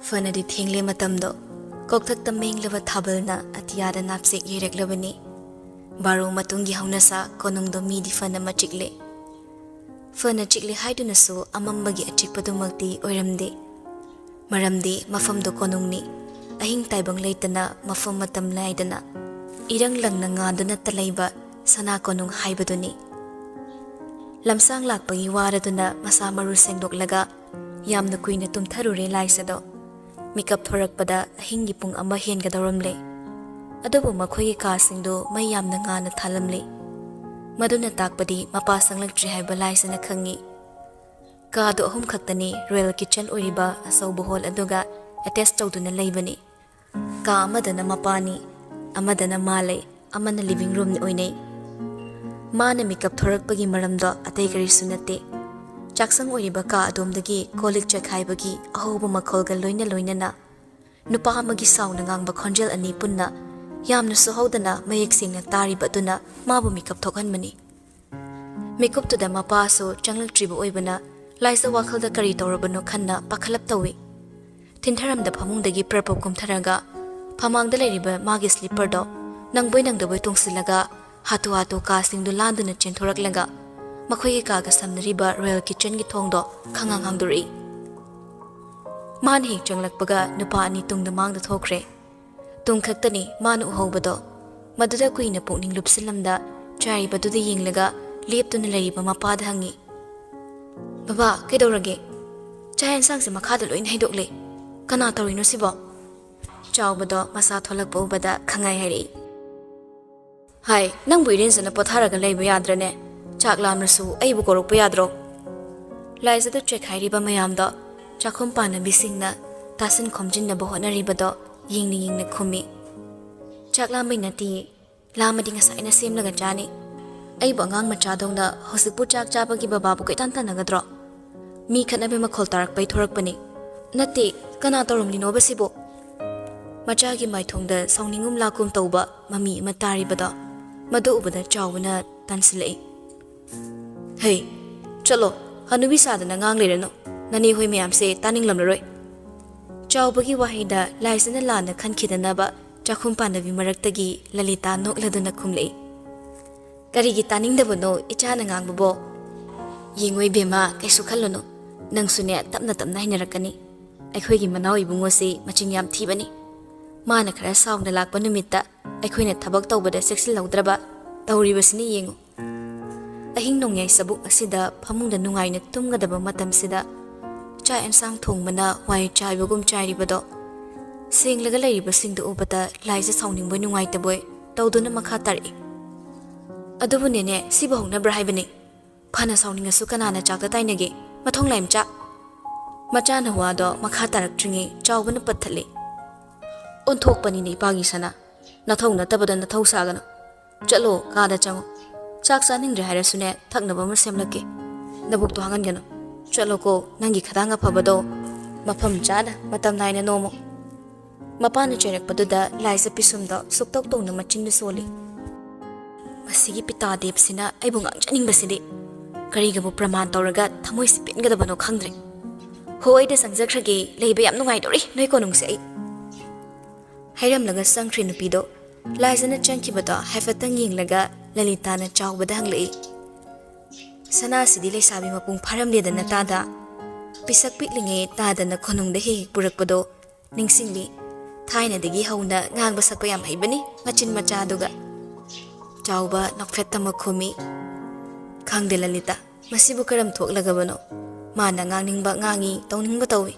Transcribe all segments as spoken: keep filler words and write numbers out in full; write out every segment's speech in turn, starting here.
ꯐꯅꯗꯤ ꯊꯦꯡꯂꯦ ꯃꯇꯝꯗꯣ꯫ ꯀꯣꯛꯊꯛꯇ ꯃꯦꯡꯂꯕ ꯊꯥꯕꯜꯅ ꯑꯇꯤꯌꯥꯗ ꯅꯥꯞꯆꯦꯛ ꯌꯩꯔꯛꯂꯕꯅꯤ꯫ ꯕꯥꯔꯣ ꯃꯇꯨꯡꯒꯤ ꯍꯧꯅꯁꯥ ꯀꯣꯅꯨꯡꯗꯣ ꯃꯤꯗꯤ ꯐꯅ ꯃꯆꯤꯛꯂꯦ꯫ ꯐꯅ ꯆꯤꯛꯂꯦ ꯍꯥꯏꯗꯨꯅꯁꯨ ꯑꯃꯝꯕꯒꯤ ꯑꯆꯤꯛꯄꯗꯨꯃꯛꯇꯤ ꯑꯣꯏꯔꯝꯗꯦ꯫ ꯃꯔꯝꯗꯤ ꯃꯐꯝꯗꯨ ꯀꯣꯅꯨꯡꯅꯤ꯫ ꯑꯍꯤꯡ ꯇꯥꯏꯕꯪ ꯂꯩꯇꯅ ꯃꯐꯝ ꯃꯇꯝ ꯅꯥꯏꯗꯅ ꯏꯔꯪ ꯂꯪꯅ ꯉꯥꯟꯗꯨꯅꯇ ꯂꯩꯕ ꯁꯅꯥ ꯀꯣꯅꯨꯡ ꯍꯥꯏꯕꯗꯨꯅꯤ꯫ ꯂꯝꯁꯥꯡ ꯂꯥꯛꯄꯒꯤ ꯋꯥꯔꯗꯨꯅ ꯃꯁꯥ ꯃꯔꯨ ꯁꯦꯡꯗꯣꯛꯂꯒ ꯌꯥꯝꯅ ꯀꯨꯏꯅ ꯇꯨꯝꯊꯔꯨꯔꯦ ꯂꯥꯏꯁꯗꯣ꯫ ꯃꯤꯀꯞ ꯊꯣꯔꯛꯄꯗ ꯑꯍꯤꯡꯒꯤ ꯄꯨꯡ ꯑꯃ ꯍꯦꯟꯒꯗꯧꯔꯝꯂꯦ꯫ ꯑꯗꯨꯕꯨ ꯃꯈꯣꯏꯒꯤ ꯀꯥꯁꯤꯡꯗꯨ ꯃꯩ ꯌꯥꯝꯅ ꯉꯥꯟꯅ ꯊꯥꯜꯂꯝꯂꯦ꯫ ꯃꯗꯨꯅ ꯇꯥꯛꯄꯗꯤ ꯃꯄꯥ ꯆꯪꯂꯛꯇ꯭ꯔꯤ ꯍꯥꯏꯕ ꯂꯥꯏꯁꯅ ꯈꯪꯉꯤ꯫ ꯀꯥꯗꯨ ꯑꯍꯨꯝ ꯈꯛꯇꯅꯤ ꯔꯣꯌꯦꯜ ꯀꯤꯠꯆꯟ ꯑꯣꯏꯔꯤꯕ ꯑꯆꯧꯕ ꯍꯣꯜ ꯑꯗꯨꯒ ꯑꯦꯇꯦꯆ ꯇꯧꯗꯨꯅ ꯂꯩꯕꯅꯤ꯫ ꯀꯥ ꯑꯃꯗꯅ ꯃꯄꯥꯅꯤ, ꯑꯃꯗꯅ ꯃꯥ ꯂꯩ, ꯑꯃꯅ ꯂꯤꯚꯤꯡ ꯔꯨꯝ ꯑꯣꯏꯅꯩ꯫ ꯃꯥꯅ ꯃꯤꯀꯞ ꯊꯣꯔꯛꯄꯒꯤ ꯃꯔꯝꯗꯣ ꯑꯇꯩ ꯀꯔꯤꯁꯨ ꯅꯠꯇꯦ꯫ ꯆꯥꯛꯁꯪ ꯑꯣꯏꯔꯤꯕ ꯀꯥ ꯑꯗꯣꯝꯗꯒꯤ ꯀꯣꯜ ꯂꯤꯛ ꯆꯦꯈꯥꯏꯕꯒꯤ ꯑꯍꯧꯕ ꯃꯈꯣꯜꯒ ꯂꯣꯏꯅ ꯂꯣꯏꯅꯅ ꯅꯨꯄꯥ ꯑꯃꯒꯤ ꯁꯥꯎꯅ ꯉꯥꯡꯕ ꯈꯣꯟꯖꯦꯜ ꯑꯅꯤ ꯄꯨꯟꯅ ꯌꯥꯝꯅꯁꯨ ꯍꯧꯗꯅ ꯃꯌꯦꯛ ꯁꯦꯡꯅ ꯇꯥꯔꯤꯕ ꯑꯗꯨꯅ ꯃꯥꯕꯨ ꯃꯤꯀꯞ ꯊꯣꯛꯍꯟꯕꯅꯤ꯫ ꯃꯤꯀꯨꯞꯇꯨꯗ ꯃꯄꯥꯁꯨ ꯆꯪꯂꯛꯇ꯭ꯔꯤꯕ ꯑꯣꯏꯕꯅ ꯂꯥꯏꯖ ꯋꯥꯈꯜꯗ ꯀꯔꯤ ꯇꯧꯔꯕꯅꯣ ꯈꯟꯅ ꯄꯥꯈꯠꯂꯞ ꯇꯧꯏ꯫ ꯊꯤꯟꯊꯔꯝꯗ ꯐꯃꯨꯡꯗꯒꯤ ꯄ꯭ꯔꯞ ꯄ꯭ꯔꯞ ꯀꯨꯝꯊꯔꯒ ꯐꯃꯥꯡꯗ ꯂꯩꯔꯤꯕ ꯃꯥꯒꯤ ꯁ꯭ꯂꯤꯞꯄꯔꯗꯣ ꯅꯪꯕꯣꯏ ꯅꯪꯗꯕꯣꯏ ꯇꯣꯡꯁꯤꯜꯂꯒ ꯍꯥꯊꯨ ꯍꯥꯊꯨ ꯀꯥꯁꯤꯡꯗꯨ ꯂꯥꯟꯗꯨꯅ ꯆꯦꯟꯊꯣꯔꯛꯂꯒ ꯃꯈꯣꯏꯒꯤ ꯀꯥꯒ ꯁꯝꯅꯔꯤꯕ ꯔꯣꯌꯦꯜ ꯀꯤꯠꯆꯟꯒꯤ ꯊꯣꯡꯗꯣ ꯈꯪꯍꯥꯡ ꯍꯥꯡꯗꯣꯔꯛꯏ꯫ ꯃꯥꯅ ꯍꯦꯛ ꯆꯪꯂꯛꯄꯒ ꯅꯨꯄꯥ ꯑꯅꯤ ꯇꯨꯡꯗ ꯃꯥꯡꯗ ꯊꯣꯛꯈ꯭ꯔꯦ꯫ ꯇꯨꯡ ꯈꯛꯇꯅꯤ ꯃꯥꯅ ꯎꯍꯧꯕꯗꯣ꯫ ꯃꯗꯨꯗ ꯀꯨꯏꯅ ꯄꯨꯛꯅꯤꯡ ꯂꯨꯞꯁꯤꯜꯂꯝꯗ ꯆꯥꯏꯔꯤꯕꯗꯨꯗ ꯌꯦꯡꯂꯒ ꯂꯦꯞꯇꯨꯅ ꯂꯩꯔꯤꯕ ꯃꯄꯥꯗ ꯍꯪꯉꯤ, "ꯕꯕꯥ, ꯀꯩꯗꯧꯔꯒꯦ? ꯆꯥꯛ ꯌꯦꯟꯁꯥꯡꯁꯦ ꯃꯈꯥꯗ ꯂꯣꯏꯅ ꯍꯩꯗꯣꯛꯂꯦ꯫ ꯀꯅꯥ ꯇꯧꯔꯤꯅꯣ ꯁꯤꯕꯣ?" ꯆꯥꯎꯕꯗꯣ ꯃꯁꯥ ꯊꯣꯛꯂꯛꯄ ꯎꯕꯗ ꯈꯪꯉꯥꯏ ꯍꯥꯏꯔꯛꯏ, "ꯍꯥꯏ, ꯅꯪꯕꯨ ꯏꯔꯦꯟꯖꯅ ꯄꯣꯊꯥꯔꯒ ꯂꯩꯕ ꯌꯥꯗ꯭ꯔꯅꯦ? ꯆꯥꯛ ꯂꯥꯝꯂꯁꯨ ꯑꯩꯕꯨ ꯀꯧꯔꯛꯄ ꯌꯥꯗ꯭ꯔꯣ?" ꯂꯥꯏꯖꯗ ꯆꯦꯛꯈꯥꯏꯔꯤꯕ ꯃꯌꯥꯝꯗꯣ ꯆꯥꯛꯈꯨꯝ ꯄꯥꯟꯅꯕꯤꯁꯤꯡꯅ ꯇꯥꯁꯤꯟ ꯈꯣꯝꯖꯤꯟꯅꯕ ꯍꯣꯠꯅꯔꯤꯕꯗꯣ ꯌꯦꯡꯅ ꯌꯦꯡꯅ ꯈꯨꯝꯃꯤ, "ꯆꯥꯛ ꯂꯥꯝꯕꯩ ꯅꯠꯇꯤꯌꯦ꯫ ꯂꯥꯝꯃꯗꯤ ꯉꯁꯥꯏꯅ ꯁꯦꯝꯂꯒ ꯆꯥꯅꯤ꯫ ꯑꯩꯕꯨ ꯑꯉꯥꯡ ꯃꯆꯥꯗꯧꯅ ꯍꯧꯖꯤꯛꯄꯨ ꯆꯥꯛ ꯆꯥꯕꯒꯤ ꯕꯕꯥꯕꯨ ꯀꯣꯏꯇꯥꯟ ꯇꯥꯟꯅꯒꯗ꯭ꯔꯣ?" ꯃꯤ ꯈꯠꯅꯕꯩ ꯃꯈꯣꯜ ꯇꯥꯔꯛꯄꯩ ꯊꯣꯔꯛꯄꯅꯤ꯫ "ꯅꯠꯇꯦ, ꯀꯅꯥ ꯇꯧꯔꯝꯂꯤꯅꯣꯕ ꯁꯤꯕꯨ?" ꯃꯆꯥꯒꯤ ꯃꯥꯏꯊꯣꯡꯗ ꯁꯥꯎꯅꯤꯡꯒꯨꯝ ꯂꯥꯛꯀꯨꯝ ꯇꯧꯕ ꯃꯃꯤ ꯑꯃ ꯇꯥꯔꯤꯕꯗꯣ ꯃꯗꯨ ꯎꯕꯗ ꯆꯥꯎꯕꯅ ꯇꯥꯟꯁꯤꯜꯂꯛꯏ꯫ "ꯍꯩ, ꯆꯠꯂꯣ, ꯍꯅꯨꯕꯤ ꯁꯥꯗꯅ ꯉꯥꯡ ꯂꯩꯔꯅꯨ꯫ ꯅꯅꯦ ꯍꯣꯏ ꯃꯌꯥꯝꯁꯦ ꯇꯥꯅꯤꯡꯂꯝꯂꯔꯣꯏ꯫ ꯆꯥꯎꯕꯒꯤ ꯋꯥꯍꯩꯗ ꯂꯥꯏꯖꯅ ꯂꯥꯟꯅ ꯈꯟꯈꯤꯗꯅꯕ ꯆꯥꯛꯈꯨꯝ ꯄꯥꯟꯅꯕꯤ ꯃꯔꯛꯇꯒꯤ ꯂꯂꯤꯇꯥ ꯅꯣꯛꯂꯗꯨꯅ ꯈꯨꯝꯂꯛꯏ꯫ "ꯀꯔꯤꯒꯤ ꯇꯥꯅꯤꯡꯗꯕꯅꯣ ꯏꯆꯥꯅ ꯉꯥꯡꯕꯕꯣ? ꯌꯦꯡꯉꯣ ꯏꯕꯦꯝꯃ, ꯀꯩꯁꯨ ꯈꯜꯂꯨꯅꯨ꯫ ꯅꯪꯁꯨꯅꯦ ꯇꯞꯅ ꯇꯞꯅ ꯍꯩꯅꯔꯛꯀꯅꯤ꯫ ꯑꯩꯈꯣꯏꯒꯤ ꯃꯅꯥꯎ ꯏꯕꯨꯡꯉꯣꯁꯤ ꯃꯆꯤꯟ ꯌꯥꯝ ꯊꯤꯕꯅꯤ꯫ ꯃꯥꯅ ꯈꯔ ꯁꯥꯎꯅ ꯂꯥꯛꯄ ꯅꯨꯃꯤꯠꯇ ꯑꯩꯈꯣꯏꯅ ꯊꯕꯛ ꯇꯧꯕꯗ ꯆꯦꯛꯁꯤꯜꯍꯧꯗ꯭ꯔꯕ ꯇꯧꯔꯤꯕꯁꯤꯅ ꯌꯦꯡꯉꯨ꯫" ꯑꯍꯤꯡ ꯅꯣꯡꯌꯥꯏ ꯆꯕꯨꯛ ꯑꯁꯤꯗ ꯐꯃꯨꯡꯗ ꯅꯨꯡꯉꯥꯏꯅ ꯇꯨꯝꯒꯗꯕ ꯃꯇꯝꯁꯤꯗ ꯆꯥꯛ ꯑꯦꯟꯁꯥꯡ ꯊꯣꯡꯕꯅ ꯋꯥꯏ ꯆꯥꯏꯕꯒꯨꯝ ꯆꯥꯏꯔꯤꯕꯗꯣ ꯁꯦꯡꯂꯒ ꯂꯩꯔꯤꯕꯁꯤꯡꯗꯨ ꯎꯕꯗ ꯂꯥꯏꯖ ꯁꯥꯎꯅꯤꯡꯕꯣꯏ ꯅꯨꯡꯉꯥꯏꯇꯕꯣꯏ ꯇꯧꯗꯨꯅ ꯃꯈꯥ ꯇꯥꯔꯛꯏ꯫ "ꯑꯗꯨꯕꯨꯅꯦꯅꯦ, ꯁꯤꯕꯨ ꯍꯧꯅꯕ꯭ꯔꯥ ꯍꯥꯏꯕꯅꯤ? ꯐꯅ ꯁꯥꯎꯅꯤꯡꯉꯁꯨ ꯀꯅꯥꯅ ꯆꯥꯛꯇ ꯇꯥꯏꯅꯒꯦ? ꯃꯊꯣꯡ ꯂꯥꯏꯝ ꯆꯥꯛ!" ꯃꯆꯥꯅ ꯋꯥꯗꯣ ꯃꯈꯥ ꯇꯥꯔꯛꯇ꯭ꯔꯤꯉꯩ ꯆꯥꯎꯕꯅ ꯄꯠꯊꯠꯂꯤ꯫ "ꯑꯣꯟꯊꯣꯛꯄꯅꯤꯅꯦ ꯏꯄꯥꯒꯤ ꯁꯅꯥ꯫ ꯅꯊꯧ ꯅꯠꯇꯕꯗ ꯅꯊꯧ ꯁꯥꯒꯅꯨ꯫ ꯆꯠꯂꯣ, ꯀꯥꯗ ꯆꯪꯉꯣ꯫ ꯆꯥꯛ ꯆꯥꯅꯤꯡꯗ꯭ꯔꯦ ꯍꯥꯏꯔꯁꯨꯅꯦ, ꯊꯛꯅꯕ ꯑꯃ ꯁꯦꯝꯂꯛꯀꯦ꯫ ꯅꯕꯨꯛꯇꯣ ꯍꯥꯡꯍꯟꯒꯅꯨ꯫ ꯆꯠꯂꯣꯀꯣ, ꯅꯪꯒꯤ ꯈꯗꯥꯡ ꯑꯐꯕꯗꯣ ꯃꯐꯝ ꯆꯥꯅ ꯃꯇꯝ ꯅꯥꯏꯅ ꯅꯣꯝꯃꯨ꯫" ꯃꯄꯥꯅ ꯆꯩꯔꯛꯄꯗꯨꯗ ꯂꯥꯏꯖ ꯄꯤꯁꯨꯝꯗꯣ ꯁꯨꯛꯇꯧ ꯇꯧꯅ ꯃꯆꯤꯟꯗ ꯁꯣꯜꯂꯤ꯫ "ꯃꯁꯤꯒꯤ ꯄꯤꯇꯥ ꯗꯦꯕꯁꯤꯅ ꯑꯩꯕꯨ ꯉꯥꯡꯖꯅꯤꯡꯕꯁꯤꯗꯤ꯫ ꯀꯔꯤꯒꯕꯨ ꯄ꯭ꯔꯃꯥꯟ ꯇꯧꯔꯒ ꯊꯃꯣꯏꯁꯤ ꯄꯦꯟꯒꯗꯕꯅꯣ ꯈꯪꯗ꯭ꯔꯦ꯫ ꯍꯣ, ꯑꯩꯗ ꯆꯪꯖꯈ꯭ꯔꯒꯦ, ꯂꯩꯕ ꯌꯥꯝ ꯅꯨꯡꯉꯥꯏꯗꯧꯔꯤ ꯅꯣꯏ ꯀꯣꯅꯨꯡꯁꯦ ꯑꯩ꯫" ꯍꯥꯏꯔꯝꯂꯒ ꯆꯪꯈ꯭ꯔꯦ ꯅꯨꯄꯤꯗꯣ꯫ ꯂꯥꯏꯖꯅ ꯆꯪꯈꯤꯕꯗꯣ ꯍꯥꯏꯐꯦꯠꯇꯪ ꯌꯦꯡꯂꯒ ꯂꯂꯤꯇꯥꯅ ꯆꯥꯎꯕꯗ ꯍꯪꯂꯛꯏ, "ꯁꯅꯥꯁꯤꯗꯤ ꯂꯩꯁꯥꯕꯤ ꯃꯄꯨꯡ ꯐꯥꯔꯝꯂꯦꯗꯅ ꯇꯥꯗ? ꯄꯤꯁꯛ ꯄꯤꯛꯂꯤꯉꯩ ꯇꯥꯗꯅ ꯈꯨꯅꯨꯡꯗ ꯍꯦꯛ ꯍꯦꯛ ꯄꯨꯔꯛꯄꯗꯣ ꯅꯤꯡꯁꯤꯡꯂꯤ꯫ ꯊꯥꯏꯅꯗꯒꯤ ꯍꯧꯅ ꯉꯥꯡꯕ ꯁꯛꯄ ꯌꯥꯝ ꯍꯩꯕꯅꯤ ꯃꯆꯤꯟ ꯃꯆꯥꯗꯨꯒ꯫" ꯆꯥꯎꯕ ꯅꯣꯛꯐꯦꯠ ꯇꯝꯃ ꯈꯨꯝꯃꯤ, "ꯈꯪꯗꯦ ꯂꯂꯤꯇꯥ, ꯃꯁꯤꯕꯨ ꯀꯔꯝ ꯊꯣꯛꯂꯒꯕꯅꯣ? ꯃꯥꯅ ꯉꯥꯡꯅꯤꯡꯕ ꯉꯥꯡꯉꯤ, ꯇꯧꯅꯤꯡꯕ ꯇꯧꯏ꯫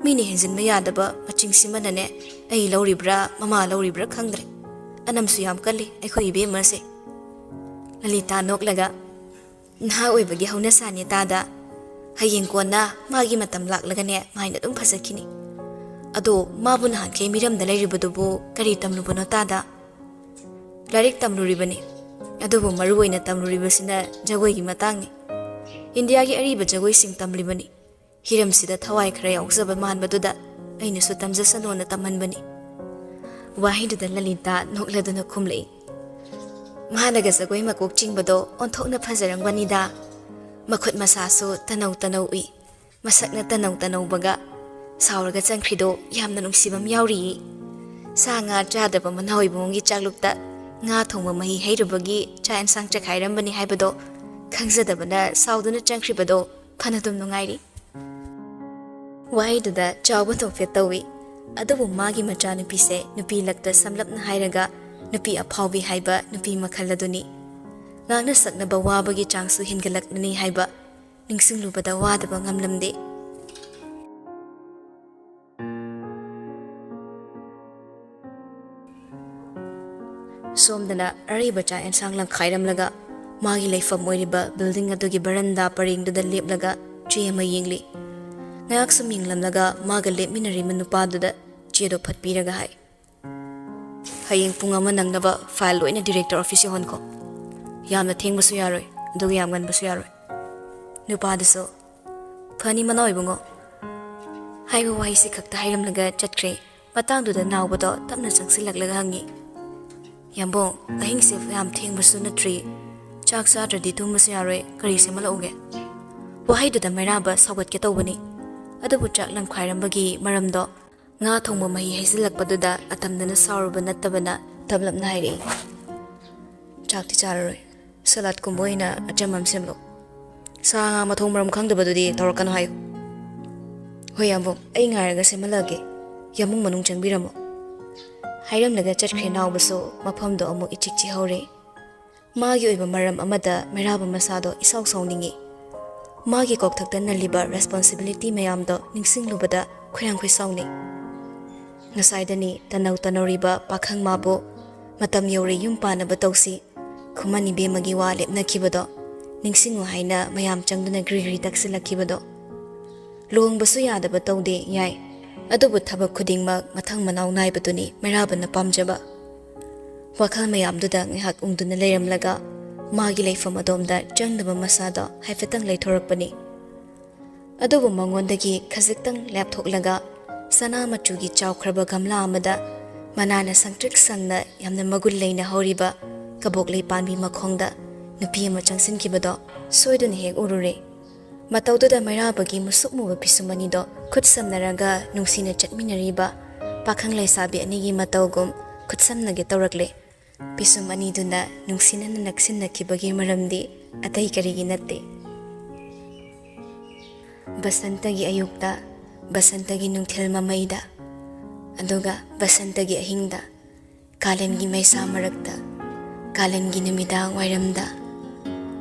ꯃꯤꯅ ꯍꯦꯟꯖꯤꯟꯕ ꯌꯥꯗꯕ ꯃꯆꯤꯡꯁꯤꯃꯅꯅꯦ ꯑꯩ ꯂꯧꯔꯤꯕ꯭ꯔꯥ ꯃꯃꯥ ꯂꯧꯔꯤꯕ꯭ꯔꯥ ꯈꯪꯗ꯭ꯔꯦ꯫ ꯑꯅꯝꯁꯨ ꯌꯥꯝ ꯀꯜꯂꯤ ꯑꯩꯈꯣꯏ ꯏꯕꯦꯝꯃꯁꯦ꯫" ꯂꯂꯤꯇꯥ ꯅꯣꯛꯂꯒ, "ꯅꯍꯥ ꯑꯣꯏꯕꯒꯤ ꯍꯧꯅꯁꯥꯅꯦ ꯇꯥꯗ꯫ ꯍꯌꯦꯡ ꯀꯣꯟꯅ ꯃꯥꯒꯤ ꯃꯇꯝ ꯂꯥꯛꯂꯒꯅꯦ ꯃꯥꯏꯅ ꯑꯗꯨꯝ ꯐꯖꯈꯤꯅꯤ꯫ ꯑꯗꯣ ꯃꯥꯕꯨ ꯅꯍꯥꯟꯈꯩ ꯃꯤꯔꯝꯗ ꯂꯩꯔꯤꯕꯗꯨꯕꯨ ꯀꯔꯤ ꯇꯝꯂꯨꯕꯅꯣ ꯇꯥꯗ?" "ꯂꯥꯏꯔꯤꯛ ꯇꯝꯂꯨꯔꯤꯕꯅꯤ꯫ ꯑꯗꯨꯕꯨ ꯃꯔꯨ ꯑꯣꯏꯅ ꯇꯝꯂꯨꯔꯤꯕꯁꯤꯅ ꯖꯒꯣꯏꯒꯤ ꯃꯇꯥꯡꯅꯤ꯫ ꯏꯟꯗꯤꯌꯥꯒꯤ ꯑꯔꯤꯕ ꯖꯒꯣꯏꯁꯤꯡ ꯇꯝꯂꯤꯕꯅꯤ꯫ ꯍꯤꯔꯝꯁꯤꯗ ꯊꯋꯥꯏ ꯈꯔ ꯌꯥꯎꯖꯕ ꯃꯥꯟꯕꯗꯨꯗ ꯑꯩꯅꯁꯨ ꯇꯝꯖꯁꯅꯣꯅ ꯇꯝꯍꯟꯕꯅꯤ꯫" ꯋꯥꯍꯩꯗꯨꯗ ꯂꯂꯤꯇꯥ ꯅꯣꯛꯂꯗꯨꯅ ꯈꯨꯝꯂꯛꯏ, "ꯃꯥꯅꯒ ꯖꯒꯣꯏ ꯃꯀꯣꯛ ꯆꯤꯡꯕꯗꯣ ꯑꯣꯟꯊꯣꯛꯅ ꯐꯖꯔꯝꯒꯅꯤꯗ꯫ ꯃꯈꯨꯠ ꯃꯁꯥꯁꯨ ꯇꯅꯧ ꯇꯅꯧ ꯎꯏ꯫ ꯃꯁꯛꯅ ꯇꯅꯧ ꯇꯅꯧꯕꯒ ꯁꯥꯎꯔꯒ ꯆꯪꯈ꯭ꯔꯤꯗꯣ ꯌꯥꯝꯅ ꯅꯨꯡꯁꯤꯕ ꯑꯃ ꯌꯥꯎꯔꯤꯌꯦ꯫ ꯁꯥ ꯉꯥ ꯆꯥꯗꯕ ꯃꯅꯥꯎ ꯏꯕꯨꯡꯒꯤ ꯆꯥꯛꯂꯨꯛꯇ ꯉꯥ ꯊꯣꯡꯕ ꯃꯍꯤ ꯍꯩꯔꯨꯕꯒꯤ ꯆꯥꯛ ꯑꯦꯟꯁꯥꯡ ꯆꯈꯥꯏꯔꯝꯕꯅꯤ ꯍꯥꯏꯕꯗꯣ ꯈꯪꯖꯗꯕꯅ ꯁꯥꯎꯗꯨꯅ ꯆꯪꯈ꯭ꯔꯤꯕꯗꯣ ꯐꯅꯗꯨꯝ ꯅꯨꯡꯉꯥꯏꯔꯤ꯫ ꯋꯥꯍꯩꯗꯨꯗ ꯆꯥꯎꯕ ꯅꯣꯛꯐꯦꯠ ꯇꯧꯏ꯫ ꯑꯗꯨꯕꯨ ꯃꯥꯒꯤ ꯃꯆꯥꯅꯨꯄꯤꯁꯦ ꯅꯨꯄꯤ ꯂꯛꯇ ꯁꯝꯂꯞꯅ ꯍꯥꯏꯔꯒ ꯅꯨꯄꯤ ꯑꯐꯥꯎꯕꯤ ꯍꯥꯏꯕ ꯅꯨꯄꯤ ꯃꯈꯜ ꯑꯗꯨꯅꯤ꯫ ꯉꯥꯡꯅ ꯁꯛꯅꯕ ꯋꯥꯕꯒꯤ ꯆꯥꯡꯁꯨ ꯍꯦꯟꯒꯠꯂꯛꯂꯅꯤ ꯍꯥꯏꯕ ꯅꯤꯡꯁꯤꯡꯂꯨꯕꯗ ꯋꯥꯗꯕ ꯉꯝꯂꯝꯗꯦ꯫ ꯁꯣꯝꯗꯅ ꯑꯔꯩꯕ ꯆꯥꯛ ꯑꯦꯟꯁꯥꯡ ꯂꯪꯈꯥꯏꯔꯝꯂꯒ ꯃꯥꯒꯤ ꯂꯩꯐꯝ ꯑꯣꯏꯔꯤꯕ ꯕꯤꯜꯗꯤꯡ ꯑꯗꯨꯒꯤ ꯕꯔꯟꯗꯥ ꯄꯔꯦꯡꯗꯨꯗ ꯂꯦꯞꯂꯒ ꯆꯦ ꯑꯃ ꯌꯦꯡꯂꯤ꯫ ꯉꯥꯏꯍꯥꯛ ꯁꯨꯝ ꯌꯦꯡꯂꯝꯂꯒ ꯃꯥꯒ ꯂꯦꯞꯃꯤꯟꯅꯔꯤꯕ ꯅꯨꯄꯥꯗꯨꯗ ꯆꯦꯗꯣ ꯐꯠꯄꯤꯔꯒ ꯍꯥꯏ, "ꯍꯌꯦꯡ ꯄꯨꯡ ꯑꯃ ꯅꯪꯅꯕ ꯐꯥꯏꯜ ꯂꯣꯏꯅ ꯗꯤꯔꯦꯛꯇꯔ ꯑꯣꯐꯤꯁ ꯌꯧꯍꯟꯈꯣ꯫ ꯌꯥꯝꯅ ꯊꯦꯡꯕꯁꯨ ꯌꯥꯔꯣꯏ, ꯑꯗꯨꯒ ꯌꯥꯝ ꯉꯟꯕꯁꯨ ꯌꯥꯔꯣꯏ꯫" ꯅꯨꯄꯥꯗꯨꯁꯨ, "ꯐꯅꯤ ꯃꯅꯥꯎ ꯏꯕꯨꯡꯉꯣ꯫" ꯍꯥꯏꯕ ꯋꯥꯍꯩꯁꯤ ꯈꯛꯇ ꯍꯥꯏꯔꯝꯂꯒ ꯆꯠꯈ꯭ꯔꯦ꯫ ꯃꯇꯥꯡꯗꯨꯗ ꯅꯥꯎꯕꯗꯣ ꯇꯞꯅ ꯆꯪꯁꯤꯜꯂꯛꯂꯒ ꯍꯪꯉꯤ, "ꯌꯥꯝꯕꯨꯡ, ꯑꯍꯤꯡꯁꯦ ꯌꯥꯝ ꯊꯦꯡꯕꯁꯨ ꯅꯠꯇ꯭ꯔꯤ, ꯆꯥꯛ ꯆꯥꯗ꯭ꯔꯗꯤ ꯇꯨꯝꯕꯁꯨ ꯌꯥꯔꯣꯏ, ꯀꯔꯤ ꯁꯦꯝꯍꯜꯂꯛꯎꯒꯦ?" ꯋꯥꯍꯩꯗꯨꯗ ꯃꯩꯔꯥꯕ ꯁꯥꯎꯒꯠꯀꯦ ꯇꯧꯕꯅꯤ, ꯑꯗꯨꯕꯨ ꯆꯥꯛ ꯂꯪꯈꯥꯏꯔꯝꯕꯒꯤ ꯃꯔꯝꯗꯣ ꯉꯥ ꯊꯣꯡꯕ ꯃꯍꯤ ꯍꯩꯖꯤꯜꯂꯛꯄꯗꯨꯗ ꯑꯇꯝꯅꯅ ꯁꯥꯎꯔꯨꯕ ꯅꯠꯇꯕꯅ ꯇꯞꯂꯞꯅ ꯍꯥꯏꯔꯛꯏ, "ꯆꯥꯛꯇꯤ ꯆꯥꯔꯔꯣꯏ, ꯁꯂꯥꯠꯀꯨꯝꯕ ꯑꯣꯏꯅ ꯑꯆꯝꯕ ꯑꯃ ꯁꯦꯝꯂꯛꯎ꯫ ꯁꯥ ꯉꯥ ꯃꯊꯣꯡ ꯃꯔꯝ ꯈꯪꯗꯕꯗꯨꯗꯤ ꯇꯧꯔꯛꯀꯅꯨ ꯍꯥꯏꯌꯨ꯫" "ꯍꯣꯏ ꯌꯥꯝꯕꯨꯡ, ꯑꯩ ꯉꯥꯏꯔꯒ ꯁꯦꯝꯍꯜꯂꯛꯑꯒꯦ꯫ ꯌꯥꯝꯕꯨꯡ ꯃꯅꯨꯡ ꯆꯪꯕꯤꯔꯝꯃꯣ꯫" ꯍꯥꯏꯔꯝꯂꯒ ꯆꯠꯈ꯭ꯔꯦ ꯅꯥꯎꯕꯁꯨ꯫ ꯃꯐꯝꯗꯣ ꯑꯃꯨꯛ ꯏꯆꯤꯛ ꯆꯤꯛꯍꯧꯔꯦ꯫ ꯃꯥꯒꯤ ꯑꯣꯏꯕ ꯃꯔꯝ ꯑꯃꯗ ꯃꯩꯔꯥꯕ ꯃꯁꯥꯗꯣ ꯏꯁꯥꯎ ꯁꯥꯎꯅꯤꯡꯉꯤ꯫ ꯃꯥꯒꯤ ꯀꯣꯛꯊꯛꯇ ꯅꯜꯂꯤꯕ ꯔꯦꯁꯄꯣꯟꯁꯤꯕꯤꯂꯤꯇꯤ ꯃꯌꯥꯝꯗꯣ ꯅꯤꯡꯁꯤꯡꯂꯨꯕꯗ ꯈꯣꯏꯔꯥꯡ ꯈꯣꯏꯁꯥꯎꯅꯩ꯫ ꯉꯁꯥꯏꯗꯅꯤ ꯇꯅꯧ ꯇꯅꯧꯔꯤꯕ ꯄꯥꯈꯪ ꯃꯥꯕꯨ "ꯃꯇꯝ ꯌꯧꯔꯦ, ꯌꯨꯝ ꯄꯥꯟꯅꯕ ꯇꯧꯁꯤ, ꯈꯨꯃꯟ ꯏꯕꯦꯝꯃꯒꯤ ꯋꯥ ꯂꯦꯞꯅꯈꯤꯕꯗꯣ ꯅꯤꯡꯁꯤꯡꯉꯨ" ꯍꯥꯏꯅ ꯃꯌꯥꯝ ꯆꯪꯗꯨꯅ ꯒ꯭ꯔꯤ ꯒ꯭ꯔꯤ ꯇꯛꯁꯤꯜꯂꯛꯈꯤꯕꯗꯣ꯫ ꯂꯨꯍꯣꯡꯕꯁꯨ ꯌꯥꯗꯕ ꯇꯧꯗꯦ ꯌꯥꯏ, ꯑꯗꯨꯕꯨ ꯊꯕꯛ ꯈꯨꯗꯤꯡꯃꯛ ꯃꯊꯪ ꯃꯅꯥꯎ ꯅꯥꯏꯕꯗꯨꯅꯤ ꯃꯩꯔꯥꯕꯅ ꯄꯥꯝꯖꯕ꯫ ꯋꯥꯈꯜ ꯃꯌꯥꯝꯗꯨꯗ ꯉꯥꯏꯍꯥꯛ ꯎꯪꯗꯨꯅ ꯂꯩꯔꯝꯂꯒ ꯃꯥꯒꯤ ꯂꯩꯐꯝ ꯑꯗꯣꯝꯗ ꯆꯪꯗꯕ ꯃꯁꯥꯗꯣ ꯍꯥꯏꯐꯦꯠꯇꯪ ꯂꯩꯊꯣꯔꯛꯄꯅꯤ꯫ ꯑꯗꯨꯕꯨ ꯃꯉꯣꯟꯗꯒꯤ ꯈꯖꯤꯛꯇꯪ ꯂꯥꯞꯊꯣꯛꯂꯒ ꯁꯅꯥ ꯃꯆꯨꯒꯤ ꯆꯥꯎꯈ꯭ꯔꯕ ꯒꯝꯂꯥ ꯑꯃꯗ ꯃꯅꯥꯅ ꯁꯪꯇ꯭ꯔꯤꯛ ꯁꯪꯅ ꯌꯥꯝꯅ ꯃꯒꯨꯟ ꯂꯩꯅ ꯍꯧꯔꯤꯕ ꯀꯕꯣꯛꯂꯩ ꯄꯥꯝꯕꯤ ꯃꯈꯣꯡꯗ ꯅꯨꯄꯤ ꯑꯃ ꯆꯪꯁꯤꯟꯈꯤꯕꯗꯣ ꯁꯣꯏꯗꯨꯅ ꯍꯦꯛ ꯎꯔꯨꯔꯦ꯫ ꯃꯇꯧꯗꯨꯗ ꯃꯩꯔꯥꯕꯒꯤ ꯃꯨꯁꯨꯛ ꯃꯨꯕ ꯄꯤꯁꯨꯝ ꯑꯅꯤꯗꯣ ꯈꯨꯠ ꯁꯝꯅꯔꯒ ꯅꯨꯡꯁꯤꯅ ꯆꯠꯃꯤꯟꯅꯔꯤꯕ ꯄꯥꯈꯪ ꯂꯩꯁꯥꯕꯤ ꯑꯅꯤꯒꯤ ꯃꯇꯧꯒꯨꯝ ꯈꯨꯠꯁꯝꯅꯒꯦ ꯇꯧꯔꯛꯂꯦ꯫ ꯄꯤꯁꯨꯝ ꯑꯅꯤꯗꯨꯅ ꯅꯨꯡꯁꯤꯅꯅ ꯅꯛꯁꯤꯟꯅꯈꯤꯕꯒꯤ ꯃꯔꯝꯗꯤ ꯑꯇꯩ ꯀꯔꯤꯒꯤ ꯅꯠꯇꯦ꯫ ꯕꯁꯟꯇꯒꯤ ꯑꯌꯨꯛꯇ, ꯕꯁꯟꯇꯒꯤ ꯅꯨꯡꯊꯤꯜ ꯃꯃꯩꯗ, ꯑꯗꯨꯒ ꯕꯁꯟꯇꯒꯤ ꯑꯍꯤꯡꯗ, ꯀꯥꯂꯦꯟꯒꯤ ꯃꯩꯁꯥ ꯃꯔꯛꯇ, ꯀꯥꯂꯦꯟꯒꯤ ꯅꯨꯃꯤꯗꯥꯡ ꯋꯥꯏꯔꯝꯗ,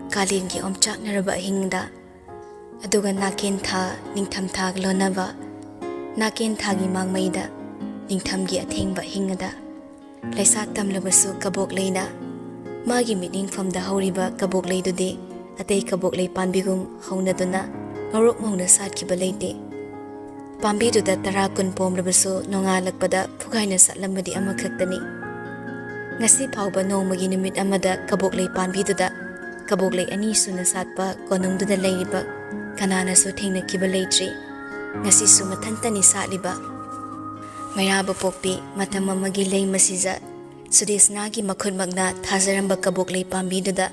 ꯀꯥꯂꯦꯟꯒꯤ ꯑꯣꯝꯆꯥꯛꯅꯔꯕ ꯑꯍꯤꯡꯗ, ꯑꯗꯨꯒ ꯅꯥꯀꯦꯟ ꯊꯥ, ꯅꯤꯡꯊꯝ ꯊꯥꯒ ꯂꯣꯟꯅꯕ ꯅꯥꯀꯦꯟ ꯊꯥꯒꯤ ꯃꯥꯡꯃꯩꯗ, ꯅꯤꯡꯊꯝꯒꯤ ꯑꯊꯦꯡꯕ ꯑꯍꯤꯡ ꯑꯗ, ꯂꯩꯁꯥ ꯇꯝꯂꯕꯁꯨ ꯀꯕꯣꯛ ꯂꯩꯅ ꯃꯥꯒꯤ ꯃꯤꯠꯌꯦꯡꯐꯝꯗ ꯍꯧꯔꯤꯕ ꯀꯕꯣꯛ ꯂꯩꯗꯨꯗꯤ ꯑꯇꯩ ꯀꯕꯣꯛ ꯂꯩ ꯄꯥꯝꯕꯤꯒꯨꯝ ꯍꯧꯅꯗꯨꯅ ꯉꯧꯔꯣꯛ ꯉꯧꯅ ꯁꯥꯠꯈꯤꯕ ꯂꯩꯇꯦ꯫ ꯄꯥꯝꯕꯤꯗꯨꯗ ꯇꯔꯥ ꯀꯨꯟ ꯄꯣꯝꯂꯕꯁꯨ ꯅꯣꯡꯉꯥꯜꯂꯛꯄꯗ ꯐꯨꯒꯥꯏꯅ ꯁꯥꯠꯂꯝꯕꯗꯤ ꯑꯃꯈꯛꯇꯅꯤ꯫ ꯉꯁꯤ ꯐꯥꯎꯕ ꯅꯣꯡꯃꯒꯤ ꯅꯨꯃꯤꯠ ꯑꯃꯗ ꯀꯕꯣꯛ ꯂꯩ ꯄꯥꯝꯕꯤꯗꯨꯗ ꯀꯕꯣꯛ ꯂꯩ ꯑꯅꯤ ꯁꯨꯅ ꯁꯥꯠꯄ ꯀꯣꯅꯨꯡꯗꯨꯗ ꯂꯩꯔꯤꯕ ꯀꯅꯥꯅꯁꯨ ꯊꯦꯡꯅꯈꯤꯕ ꯂꯩꯇ꯭ꯔꯤ꯫ ꯉꯁꯤꯁꯨ ꯃꯊꯟꯇꯅꯤ ꯁꯥꯠꯂꯤꯕ꯫ ꯃꯩꯔꯥꯕ ꯄꯣꯛꯄꯤ ꯃꯇꯝ ꯑꯃꯒꯤ ꯂꯩ ꯃꯁꯤꯖ ꯁꯨꯗꯦꯁꯅꯥꯒꯤ ꯃꯈꯨꯠꯃꯛꯅ ꯊꯥꯖꯔꯝꯕ ꯀꯕꯣꯛ ꯂꯩ ꯄꯥꯝꯕꯤꯗꯨꯗ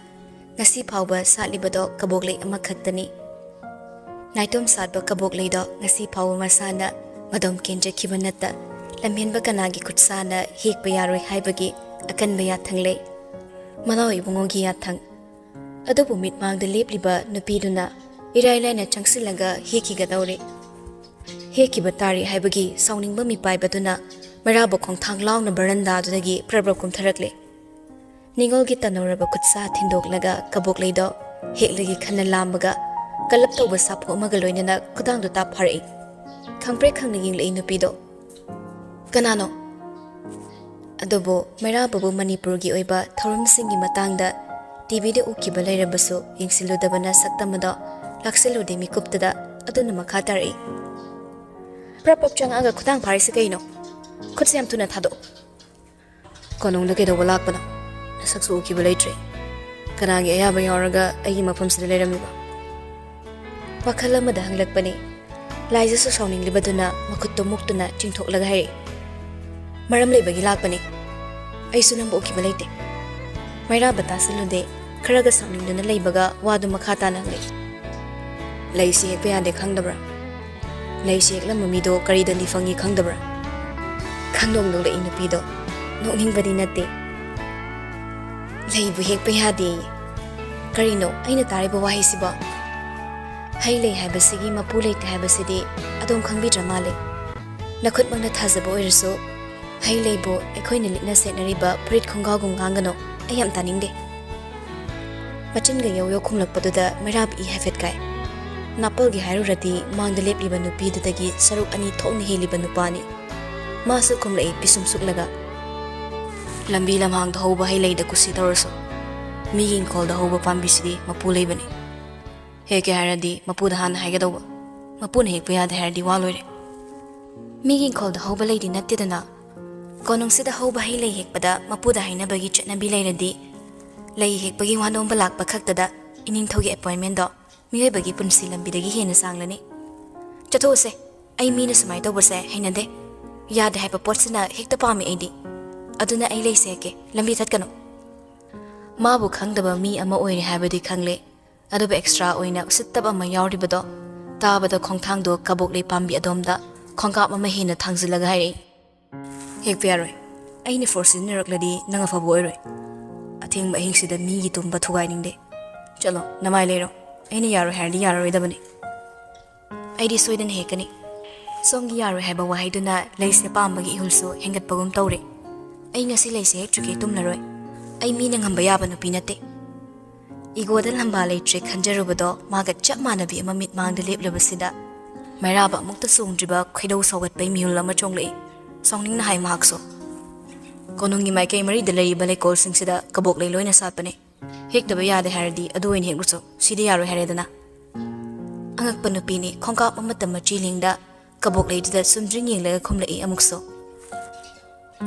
ꯉꯁꯤ ꯐꯥꯎꯕ ꯁꯥꯠꯂꯤꯕꯗꯣ ꯀꯕꯣꯛ ꯂꯩ ꯑꯃꯈꯛꯇꯅꯤ꯫ ꯅꯥꯏꯇꯣꯝ ꯁꯥꯠꯄ ꯀꯕꯣꯛ ꯂꯩꯗꯣ ꯉꯁꯤ ꯐꯥꯎꯕ ꯃꯁꯥꯅ ꯃꯗꯣꯝ ꯀꯦꯟꯖꯈꯤꯕ ꯅꯠꯇ ꯂꯝꯍꯦꯟꯕ ꯀꯅꯥꯒꯤ ꯈꯨꯠꯁꯥꯅ ꯍꯦꯛꯄ ꯌꯥꯔꯣꯏ ꯍꯥꯏꯕꯒꯤ ꯑꯀꯟꯕ ꯌꯥꯊꯪ ꯂꯩ꯫ ꯃꯅꯥꯎ ꯏꯕꯨꯡꯉꯣꯒꯤ ꯌꯥꯊꯪ꯫ ꯑꯗꯨꯕꯨ ꯃꯤꯠꯃꯥꯡꯗ ꯂꯦꯞꯂꯤꯕ ꯅꯨꯄꯤꯗꯨꯅ ꯏꯔꯥꯏ ꯂꯥꯏꯅ ꯆꯪꯁꯤꯜꯂꯒ ꯍꯦꯛꯈꯤꯒꯗꯧꯔꯦ꯫ ꯍꯦꯛꯈꯤꯕ ꯇꯥꯔꯦ ꯍꯥꯏꯕꯒꯤ ꯁꯥꯎꯅꯤꯡꯕ ꯃꯤꯄꯥꯏꯕꯗꯨꯅ ꯃꯩꯔꯥꯕ ꯈꯣꯡꯊꯥꯡ ꯂꯥꯎꯅ ꯕꯔꯟꯗꯥꯗꯨꯗꯒꯤ ꯄ꯭ꯔꯞ ꯄ꯭ꯔꯞ ꯀꯨꯝꯊꯔꯛꯂꯦ꯫ ꯅꯤꯉꯣꯜꯒꯤ ꯇꯅꯧꯔꯕ ꯈꯨꯠꯁꯥ ꯊꯤꯟꯗꯣꯛꯂꯒ ꯀꯕꯣꯛ ꯂꯩꯗꯣ ꯍꯦꯛꯂꯒꯦ ꯈꯟꯅ ꯂꯥꯝꯕꯒ ꯀꯜꯂꯞ ꯇꯧꯕ ꯁꯥꯐꯨ ꯑꯃꯒ ꯂꯣꯏꯅꯅ ꯈꯨꯗꯥꯡꯗꯣ ꯇꯥꯞ ꯐꯥꯔꯛꯏ꯫ ꯈꯪꯄ꯭ꯔꯦꯛ ꯈꯪꯅ ꯌꯦꯡꯂꯛꯏ ꯅꯨꯄꯤꯗꯣ꯫ "ꯀꯅꯥꯅꯣ?" ꯑꯗꯨꯕꯨ ꯃꯩꯔꯥꯕꯕꯨ ꯃꯅꯤꯄꯨꯔꯒꯤ ꯑꯣꯏꯕ ꯊꯧꯔꯝꯁꯤꯡꯒꯤ ꯃꯇꯥꯡꯗ ꯇꯤꯚꯤꯗ ꯎꯈꯤꯕ ꯂꯩꯔꯕꯁꯨ ꯌꯦꯡꯁꯤꯜꯂꯨꯗꯕꯅ ꯁꯛꯇꯝ ꯑꯗꯣ ꯂꯥꯛꯁꯤꯜꯂꯨꯗꯦ ꯃꯤꯀꯨꯞꯇꯗ ꯑꯗꯨꯅ ꯃꯈꯥ ꯇꯥꯔꯛꯏ꯫ "ꯄ꯭ꯔꯞ ꯄ꯭ꯔꯞ ꯆꯪꯉꯛꯑꯒ ꯈꯨꯗꯥꯡ ꯐꯥꯔꯤꯁꯤ ꯀꯩꯅꯣ? ꯈꯨꯠꯁꯦ ꯌꯥꯝ ꯊꯨꯅ ꯊꯥꯗꯣꯛꯑꯣ꯫ ꯀꯣꯅꯨꯡꯗ ꯀꯩꯗꯧꯕ ꯂꯥꯛꯄꯅꯣ? ꯅꯁꯛꯁꯨ ꯎꯈꯤꯕ ꯂꯩꯇ꯭ꯔꯦ꯫ ꯀꯅꯥꯒꯤ ꯑꯌꯥꯕ ꯌꯥꯎꯔꯒ ꯑꯩꯒꯤ ꯃꯐꯝꯁꯤꯗ ꯂꯩꯔꯝꯃꯤꯕ?" ꯋꯥꯈꯜ ꯑꯃꯗ ꯍꯪꯂꯛꯄꯅꯤ꯫ ꯂꯥꯏꯖꯁꯨ ꯁꯥꯎꯅꯤꯡꯂꯤꯕꯗꯨꯅ ꯃꯈꯨꯠꯇꯣ ꯃꯨꯛꯇꯨꯅ ꯆꯤꯡꯊꯣꯛꯂꯒ ꯍꯥꯏꯔꯛꯏ, "ꯃꯔꯝ ꯂꯩꯕꯒꯤ ꯂꯥꯛꯄꯅꯤ꯫ ꯑꯩꯁꯨ ꯅꯪꯕꯨ ꯎꯈꯤꯕ ꯂꯩꯇꯦ꯫" ꯃꯩꯔꯥꯕ ꯇꯥꯁꯤꯜꯂꯨꯗꯦ꯫ ꯈꯔꯒ ꯁꯥꯎꯅꯤꯡꯗꯨꯅ ꯂꯩꯕꯒ ꯋꯥꯗꯨ ꯃꯈꯥ ꯇꯥꯅ ꯍꯪꯂꯛꯏ꯫ ꯂꯩꯁꯤ ꯍꯦꯛꯄ ꯌꯥꯗꯦ ꯈꯪꯗꯕ꯭ꯔꯥ? ꯂꯩꯁꯤ ꯍꯦꯛꯂꯝꯕ ꯃꯤꯗꯣ ꯀꯔꯤꯗꯅꯤ ꯐꯪꯉꯤ ꯈꯪꯗꯕ꯭ꯔꯥ? ꯈꯪꯗꯣꯡ ꯅꯣꯛꯂꯛꯏ ꯅꯨꯄꯤꯗꯣ꯫ ꯅꯣꯛꯅꯤꯡꯕꯗꯤ ꯅꯠꯇꯦ꯫ ꯂꯩꯕꯨ ꯍꯦꯛꯄ ꯌꯥꯗꯦꯌꯦ꯫ ꯀꯔꯤꯅꯣ ꯑꯩꯅ ꯇꯥꯔꯤꯕ ꯋꯥꯍꯩꯁꯤꯕꯣ? ꯍꯩ ꯂꯩ ꯍꯥꯏꯕꯁꯤꯒꯤ ꯃꯄꯨ ꯂꯩꯇꯦ ꯍꯥꯏꯕꯁꯤꯗꯤ ꯑꯗꯣꯝ ꯈꯪꯕꯤꯗ꯭ꯔ ꯃꯥꯜꯂꯦ꯫ ꯅꯈꯨꯠꯃꯛꯅ ꯊꯥꯖꯕ ꯑꯣꯏꯔꯁꯨ ꯍꯩ ꯂꯩꯕꯨ ꯑꯩꯈꯣꯏꯅ ꯂꯤꯠꯅ ꯁꯦꯠꯅꯔꯤꯕ ꯐꯨꯔꯤꯠ ꯈꯣꯡꯒ꯭ꯔꯥꯎꯒꯨꯝ ꯉꯥꯡꯒꯅꯨ꯫ ꯑꯩ ꯌꯥꯝ ꯇꯥꯅꯤꯡꯗꯦ꯫ ꯃꯆꯤꯟꯒ ꯌꯧ ꯌꯧ ꯈꯨꯝꯂꯛꯄꯗꯨꯗ ꯃꯩꯔꯥꯕ ꯏ ꯍꯥꯏꯐꯦꯠ ꯀꯥꯏ꯫ ꯅꯥꯄꯜꯒꯤ ꯍꯥꯏꯔꯨꯔꯗꯤ ꯃꯥꯡꯗ ꯂꯦꯞꯂꯤꯕ ꯅꯨꯄꯤꯗꯨꯗꯒꯤ ꯁꯔꯨꯛ ꯑꯅꯤ ꯊꯣꯛꯅ ꯍꯦꯜꯂꯤꯕ ꯅꯨꯄꯥꯅꯤ꯫ ꯃꯥꯁꯨ ꯈꯨꯝꯂꯛꯏ ꯄꯤꯁꯨꯝ ꯁꯨꯛꯂꯒ꯫ ꯂꯝꯕꯤ ꯂꯝꯍꯥꯡꯗ ꯍꯧꯕ ꯍꯩ ꯂꯩꯗ ꯀꯨꯁꯤ ꯇꯧꯔꯁꯨ, ꯃꯤꯒꯤ ꯏꯪꯈꯣꯜꯗ ꯍꯧꯕ ꯄꯥꯝꯕꯤꯁꯤꯗꯤ ꯃꯄꯨ ꯂꯩꯕꯅꯤ꯫ ꯍꯦꯛꯀꯦ ꯍꯥꯏꯔꯗꯤ ꯃꯄꯨꯗ ꯍꯥꯟꯅ ꯍꯥꯏꯒꯗꯧꯕ꯫ ꯃꯄꯨꯅ ꯍꯦꯛꯄ ꯌꯥꯗꯦ ꯍꯥꯏꯔꯗꯤ ꯋꯥ ꯂꯣꯏꯔꯦ꯫ ꯃꯤꯒꯤ ꯏꯪꯈꯣꯜꯗ ꯍꯧꯕ ꯂꯩꯗꯤ ꯅꯠꯇꯦꯗꯅ꯫ ꯀꯣꯅꯨꯡꯁꯤꯗ ꯍꯧꯕ ꯍꯩ ꯂꯩ ꯍꯦꯛꯄꯗ ꯃꯄꯨꯗ ꯍꯥꯏꯅꯕꯒꯤ ꯆꯠꯅꯕꯤ ꯂꯩꯔꯗꯤ, ꯂꯩ ꯍꯦꯛꯄꯒꯤ ꯋꯥꯅꯣꯝꯕ ꯂꯥꯛꯄ ꯈꯛꯇꯗ ꯏꯅꯤꯡꯊꯧꯒꯤ ꯑꯦꯄꯣꯏꯟꯃꯦꯟꯗꯣ ꯃꯤꯑꯣꯏꯕꯒꯤ ꯄꯨꯟꯁꯤ ꯂꯝꯕꯤꯗꯒꯤ ꯍꯦꯟꯅ ꯁꯥꯡꯂꯅꯤ꯫ ꯆꯠꯊꯣꯛꯎꯁꯦ꯫ ꯑꯩ ꯃꯤꯅ ꯁꯨꯃꯥꯏꯅ ꯇꯧꯕꯁꯦ ꯍꯩꯅꯗꯦ꯫ ꯌꯥꯗꯦ ꯍꯥꯏꯕ ꯄꯣꯠꯁꯤꯅ ꯍꯦꯛꯇ ꯄꯥꯝꯃꯤ ꯑꯩꯗꯤ꯫ ꯑꯗꯨꯅ ꯑꯩ ꯂꯩꯁꯦ ꯍꯦꯛꯀꯦ, ꯂꯝꯕꯤ ꯊꯠꯀꯅꯨ꯫ ꯃꯥꯕꯨ ꯈꯪꯗꯕ ꯃꯤ ꯑꯃ ꯑꯣꯏꯔꯦ ꯍꯥꯏꯕꯗꯤ ꯈꯪꯂꯦ, ꯑꯗꯨꯕꯨ ꯑꯦꯛꯁꯇ꯭ꯔꯥ ꯑꯣꯏꯅ ꯎꯁꯤꯠꯇꯕ ꯑꯃ ꯌꯥꯎꯔꯤꯕꯗꯣ ꯇꯥꯕꯗ ꯈꯣꯡꯊꯥꯡꯗꯣ ꯀꯕꯣꯛ ꯂꯩ ꯄꯥꯝꯕꯤ ꯑꯗꯣꯝꯗ ꯈꯣꯡꯀꯥꯞ ꯑꯃ ꯍꯦꯟꯅ ꯊꯥꯡꯖꯤꯜꯂꯒ ꯍꯥꯏꯔꯛꯏ꯫ ꯍꯦꯛꯄ ꯌꯥꯔꯣꯏ꯫ ꯑꯩꯅ ꯐꯣꯔꯁ ꯁꯤꯖꯤꯟꯅꯔꯛꯂꯗꯤ ꯅꯪ ꯑꯐꯕ ꯑꯣꯏꯔꯣꯏ꯫ ꯑꯊꯦꯡꯕ ꯑꯍꯤꯡꯁꯤꯗ ꯃꯤꯒꯤ ꯇꯨꯝꯕ ꯊꯨꯒꯥꯏꯅꯤꯡꯗꯦ꯫ ꯆꯠꯂꯣ, ꯅꯃꯥꯏ ꯂꯩꯔꯣ꯫ ꯑꯩꯅ ꯌꯥꯔꯣꯏ ꯍꯥꯏꯔꯗꯤ ꯌꯥꯔꯔꯣꯏꯗꯕꯅꯤ꯫ ꯑꯩꯗꯤ ꯁꯣꯏꯗꯅ ꯍꯦꯛꯀꯅꯤ꯫ ꯁꯣꯝꯒꯤ ꯌꯥꯔꯣꯏ ꯍꯥꯏꯕ ꯋꯥꯍꯩꯗꯨꯅ ꯂꯩꯁꯦ ꯄꯥꯝꯕꯒꯤ ꯏꯍꯨꯜꯁꯨ ꯍꯦꯟꯒꯠꯄꯒꯨꯝ ꯇꯧꯔꯦ꯫ ꯑꯩ ꯉꯁꯤ ꯂꯩꯁꯦ ꯍꯦꯛꯇ꯭ꯔꯤꯈꯩ ꯇꯨꯝꯂꯔꯣꯏ꯫ ꯑꯩ ꯃꯤꯅ ꯉꯝꯕ ꯌꯥꯕ ꯅꯨꯄꯤ ꯅꯠꯇꯦ꯫ ꯏꯒꯣꯗ ꯂꯝꯕꯥ ꯂꯩꯇ꯭ꯔꯦ ꯈꯟꯖꯔꯨꯕꯗꯣ ꯃꯥꯒ ꯆꯞ ꯃꯥꯟꯅꯕꯤ ꯑꯃ ꯃꯤꯠꯃꯥꯡꯗ ꯂꯦꯞꯂꯕꯁꯤꯗ ꯃꯩꯔꯥꯕ ꯑꯃꯨꯛꯇ ꯆꯣꯡꯗ꯭ꯔꯤꯕ ꯈꯣꯏꯗꯧ ꯁꯧꯒꯠꯄꯩ ꯃꯤꯍꯨꯜ ꯑꯃ ꯆꯣꯡꯂꯛꯏ꯫ ꯁꯥꯎꯅꯤꯡꯅ ꯍꯥꯏ ꯃꯍꯥꯛꯁꯨ꯫ ꯀꯣꯅꯨꯡꯒꯤ ꯃꯥꯏꯀꯩ ꯃꯔꯤꯗ ꯂꯩꯔꯤꯕ ꯂꯩꯀꯣꯜꯁꯤꯡꯁꯤꯗ ꯀꯕꯣꯛ ꯂꯩ ꯂꯣꯏꯅ ꯁꯥꯠꯄꯅꯦ꯫ ꯍꯦꯛꯇꯕ ꯌꯥꯗꯦ ꯍꯥꯏꯔꯗꯤ ꯑꯗꯨ ꯑꯣꯏꯅ ꯍꯦꯛꯂꯨꯆꯣ꯫ ꯁꯤꯗꯤ ꯌꯥꯔꯣꯏ ꯍꯥꯏꯔꯦꯗꯅ꯫ ꯑꯉꯛꯄ ꯅꯨꯄꯤꯅꯤ, ꯈꯣꯡꯀꯥꯞ ꯑꯃꯠꯇ ꯃꯆꯤ ꯂꯦꯡꯗ ꯀꯕꯣꯛ ꯂꯩꯗꯨꯗ ꯆꯨꯝꯗ꯭ꯔꯤꯡ ꯌꯦꯡꯂꯒ ꯈꯨꯝꯂꯛꯏ ꯑꯃꯨꯛꯁꯨ꯫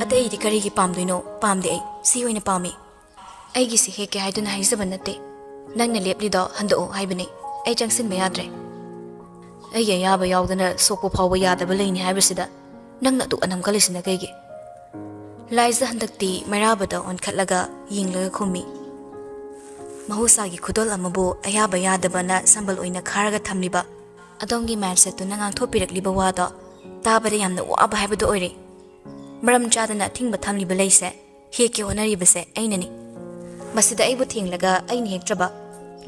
ꯑꯇꯩꯗꯤ ꯀꯔꯤꯒꯤ ꯄꯥꯝꯗꯣꯏꯅꯣ? ꯄꯥꯝꯗꯦ ꯑꯩ꯫ ꯁꯤ ꯑꯣꯏꯅ ꯄꯥꯝꯃꯤ꯫ ꯑꯩꯒꯤꯁꯤ ꯍꯦꯛꯀꯦ ꯍꯥꯏꯗꯨꯅ ꯍꯥꯏꯖꯕ ꯅꯠꯇꯦ꯫ ꯅꯪꯅ ꯂꯦꯞꯂꯤꯗꯣ ꯍꯟꯗꯣꯛꯑꯣ ꯍꯥꯏꯕꯅꯤ꯫ ꯑꯩ ꯆꯪꯁꯤꯟꯕ ꯌꯥꯗ꯭ꯔꯦ꯫ ꯑꯩꯒꯤ ꯑꯌꯥꯕ ꯌꯥꯎꯗꯅ ꯁꯣꯛꯄ ꯐꯥꯎꯕ ꯌꯥꯗꯕ ꯂꯩꯅꯤ ꯍꯥꯏꯕꯁꯤꯗ ꯅꯪꯅ ꯑꯗꯨꯛ ꯑꯅꯝ ꯀꯜꯂꯤꯁꯤꯅ ꯀꯩꯒꯤ? ꯂꯥꯏꯖ ꯍꯟꯗꯛꯇꯤ ꯃꯩꯔꯥꯕꯗ ꯑꯣꯟꯈꯠꯂꯒ ꯌꯦꯡꯂꯒ ꯈꯨꯝꯃꯤ꯫ ꯃꯍꯧꯁꯥꯒꯤ ꯈꯨꯗꯣꯜ ꯑꯃꯕꯨ ꯑꯌꯥꯕ ꯌꯥꯗꯕꯅ ꯁꯝꯕꯜ ꯑꯣꯏꯅ ꯈꯥꯔꯒ ꯊꯝꯂꯤꯕ ꯑꯗꯣꯝꯒꯤ mindsetꯇꯨꯅ ꯉꯥꯡꯊꯣꯛꯄꯤꯔꯛꯂꯤꯕ ꯋꯥꯗꯣ ꯇꯥꯕꯗ ꯌꯥꯝꯅ ꯋꯥꯕ ꯍꯥꯏꯕꯗꯨ ꯑꯣꯏꯔꯦ꯫ ꯃꯔꯝ ꯆꯥꯗꯅ ꯑꯊꯤꯡꯕ ꯊꯝꯂꯤꯕ ꯂꯩꯁꯦ ꯍꯦꯛꯀꯦ ꯍꯣꯠꯅꯔꯤꯕꯁꯦ ꯑꯩꯅꯅꯤ꯫ ꯃꯁꯤꯗ ꯑꯩꯕꯨ ꯊꯦꯡꯂꯒ ꯑꯩꯅ ꯍꯦꯛꯇ꯭ꯔꯕ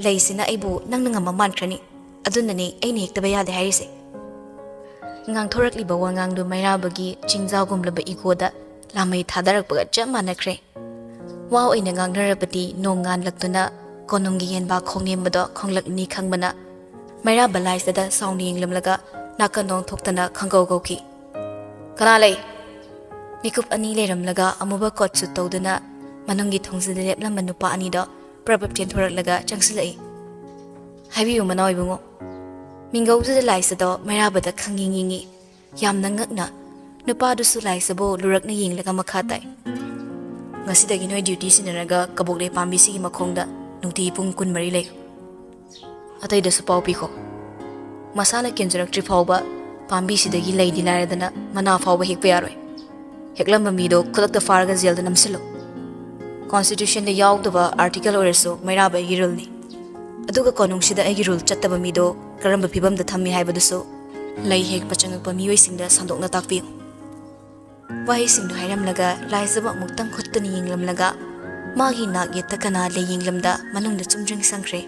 ꯂꯩꯁꯤꯅ ꯑꯩꯕꯨ ꯅꯪꯅ ꯉꯝꯕ ꯃꯥꯟꯈ꯭ꯔꯅꯤ꯫ ꯑꯗꯨꯅꯅꯤ ꯑꯩꯅ ꯍꯦꯛꯇꯕ ꯌꯥꯗꯦ ꯍꯥꯏꯔꯤꯁꯦ꯫ ꯉꯥꯡꯊꯣꯔꯛꯂꯤꯕ ꯋꯥꯉꯥꯡꯗꯨ ꯃꯩꯔꯥꯕꯒꯤ ꯆꯤꯡꯖꯥꯎꯒꯨꯝꯂꯕ egoꯗ ꯂꯥꯃꯩ ꯊꯥꯗꯔꯛꯄꯒ ꯆꯞ ꯃꯥꯟꯅꯈ꯭ꯔꯦ꯫ ꯋꯥ ꯑꯣꯏꯅ ꯉꯥꯡꯅꯔꯕꯗꯤ ꯅꯣꯡ ꯉꯥꯟꯂꯛꯇꯨꯅ ꯀꯣꯅꯨꯡꯒꯤ ꯌꯦꯟꯕꯥ ꯈꯣꯡꯅꯦꯝꯕꯗꯣ ꯈꯣꯡꯂꯛꯂꯅꯤ ꯈꯪꯕꯅ ꯃꯩꯔꯥꯕ ꯂꯥꯏꯖꯗ ꯁꯥꯎꯅ ꯌꯦꯡꯂꯝꯂꯒ ꯅꯥꯀꯟ ꯑꯣꯟꯊꯣꯛꯇꯅ ꯈꯪꯒꯧ ꯒꯧꯈꯤ꯫ "ꯀꯅꯥ ꯂꯩ?" ꯃꯤꯀꯨꯞ ꯑꯅꯤ ꯂꯩꯔꯝꯂꯒ ꯑꯃꯨꯕ coat suit ꯇꯧꯗꯨꯅ ꯃꯅꯨꯡꯒꯤ ꯊꯣꯡꯖꯤꯟꯗ ꯂꯦꯞꯂꯝꯕ ꯅꯨꯄꯥ ꯑꯅꯤꯗꯣ ꯄ꯭ꯔꯞ ꯄ꯭ꯔꯞ ꯆꯦꯟꯊꯣꯔꯛꯂꯒ ꯆꯪꯁꯤꯜꯂꯛꯏ꯫ "ꯍꯥꯏꯕꯤꯌꯨ ꯃꯅꯥꯎ ꯏꯕꯨꯡꯉꯣ꯫" ꯃꯤꯡꯒꯧꯗꯨꯗ ꯂꯥꯏꯖꯗꯣ ꯃꯩꯔꯥꯕꯗ ꯈꯪꯌꯦꯡ ꯌꯦꯡꯉꯤ꯫ ꯌꯥꯝꯅ ꯉꯛꯅ ꯅꯨꯄꯥꯗꯨꯁꯨ ꯂꯥꯏꯖꯕꯨ ꯂꯨꯔꯛꯅ ꯌꯦꯡꯂꯒ ꯃꯈꯥ ꯇꯥꯏ꯫ "ꯉꯁꯤꯗꯒꯤ ꯅꯣꯏ duty ꯁꯤꯟꯅꯔꯒ ꯀꯕꯣꯛꯂꯩ ꯄꯥꯝꯕꯤꯁꯤꯒꯤ ꯃꯈꯣꯡꯗ ꯅꯨꯡꯇꯤꯒꯤ ꯄꯨꯡ ꯀꯨꯟꯃꯔꯤ ꯂꯩꯌꯨ꯫ ꯑꯇꯩꯗꯁꯨ ꯄꯥꯎ ꯄꯤꯈꯣ꯫ ꯃꯁꯥꯅ ꯀꯦꯟꯖꯔꯛꯇ꯭ꯔꯤ ꯐꯥꯎꯕ ꯄꯥꯝꯕꯤꯁꯤꯗꯒꯤ ꯂꯩꯗꯤ ꯂꯥꯏꯔꯗꯅ ꯃꯅꯥ ꯐꯥꯎꯕ ꯍꯦꯛꯄ ꯌꯥꯔꯣꯏ꯫ ꯍꯦꯛꯂꯝꯕ ꯃꯤꯗꯣ ꯈꯨꯗꯛꯇ ꯐꯥꯔꯒ jailꯗ ꯅꯝꯁꯤꯜꯂꯨ꯫ Constitutionꯗ ꯌꯥꯎꯗꯕ article ꯑꯣꯏꯔꯁꯨ ꯃꯩꯔꯥꯕ ꯑꯩꯒꯤ ruleꯅꯤ꯫ ꯑꯗꯨꯒ ꯀꯣꯅꯨꯡꯁꯤꯗ ꯑꯩꯒꯤ rule ꯆꯠꯇꯕ ꯃꯤꯗꯣ ꯀꯔꯝꯕ ꯐꯤꯕꯝꯗ ꯊꯝꯃꯤ ꯍꯥꯏꯕꯗꯨꯁꯨ ꯂꯩ ꯍꯦꯛꯄ ꯆꯪꯉꯛꯄ ꯃꯤꯑꯣꯏꯁꯤꯡꯗ ꯁꯟꯗꯣꯛꯅ ꯇꯥꯛꯄꯤꯌꯨ꯫" ꯋꯥꯍꯩꯁꯤꯡꯗꯨ ꯍꯥꯏꯔꯝꯂꯒ ꯂꯥꯏꯖꯕ ꯑꯃꯨꯛꯇꯪ ꯈꯨꯠꯇꯅ ꯌꯦꯡꯂꯝꯂꯒ ꯃꯥꯒꯤ ꯅꯥꯛ ꯌꯦꯠꯇ ꯀꯅꯥ ꯂꯩ ꯌꯦꯡꯂꯝꯗ ꯃꯅꯨꯡꯗ ꯆꯨꯝꯗ꯭ꯔꯤꯡ ꯆꯪꯈ꯭ꯔꯦ꯫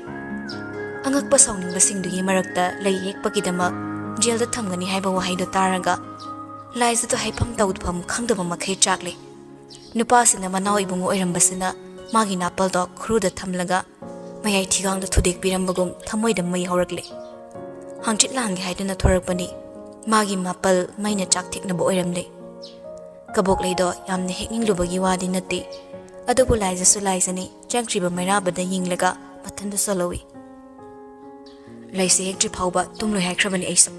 ꯑꯉꯛꯄ ꯁꯥꯎꯅꯤꯡꯕꯁꯤꯡꯗꯨꯒꯤ ꯃꯔꯛꯇ ꯂꯩ ꯍꯦꯛꯄꯒꯤꯗꯃꯛ jailꯗ ꯊꯝꯒꯅꯤ ꯍꯥꯏꯕ ꯋꯥꯍꯩꯗꯨ ꯇꯥꯔꯒ ꯂꯥꯏꯖꯗꯨ ꯍꯥꯏꯐꯝ ꯇꯧꯐꯝ ꯈꯪꯗꯕ ꯃꯈꯩ ꯆꯥꯛꯂꯦ꯫ ꯅꯨꯄꯥꯁꯤꯅ ꯃꯅꯥꯎ ꯏꯕꯨꯡꯉꯣ ꯑꯣꯏꯔꯝꯕꯁꯤꯅ ꯃꯥꯒꯤ ꯅꯥꯄꯜꯗꯣ ꯈꯨꯔꯨꯗ ꯊꯝꯂꯒ ꯃꯌꯥꯏ ꯊꯤꯒꯥꯡꯗ ꯊꯨꯗꯦꯛꯄꯤꯔꯝꯕꯒꯨꯝ ꯊꯃꯣꯏꯗ ꯃꯩ ꯍꯧꯔꯛꯂꯦ꯫ ꯍꯪꯆꯤꯠ ꯂꯥꯡꯒꯦ ꯍꯥꯏꯗꯨꯅ ꯊꯣꯔꯛꯄꯅꯤ꯫ ꯃꯥꯒꯤ ꯃꯥꯄꯜ ꯃꯩꯅ ꯆꯥꯛ ꯊꯤꯛꯅꯕ ꯑꯣꯏꯔꯝꯂꯦ꯫ ꯀꯕꯣꯛꯂꯩꯗꯣ ꯌꯥꯝꯅ ꯍꯦꯛꯅꯤꯡꯂꯨꯕꯒꯤ ꯋꯥꯗꯤ ꯅꯠꯇꯦ, ꯑꯗꯨꯕꯨ ꯂꯥꯏꯖꯁꯨ ꯂꯥꯏꯖꯅꯤ꯫ ꯆꯪꯈ꯭ꯔꯤꯕ ꯃꯩꯔꯥꯕꯗ ꯌꯦꯡꯂꯒ ꯃꯊꯟꯗ ꯁꯣꯜꯍꯧꯏ꯫ "ꯂꯩꯁꯦ ꯍꯦꯛꯇ꯭ꯔꯤ ꯐꯥꯎꯕ ꯇꯨꯝꯂꯣꯏ ꯍꯥꯏꯈ꯭ꯔꯕꯅꯤ ꯑꯩꯁꯨ꯫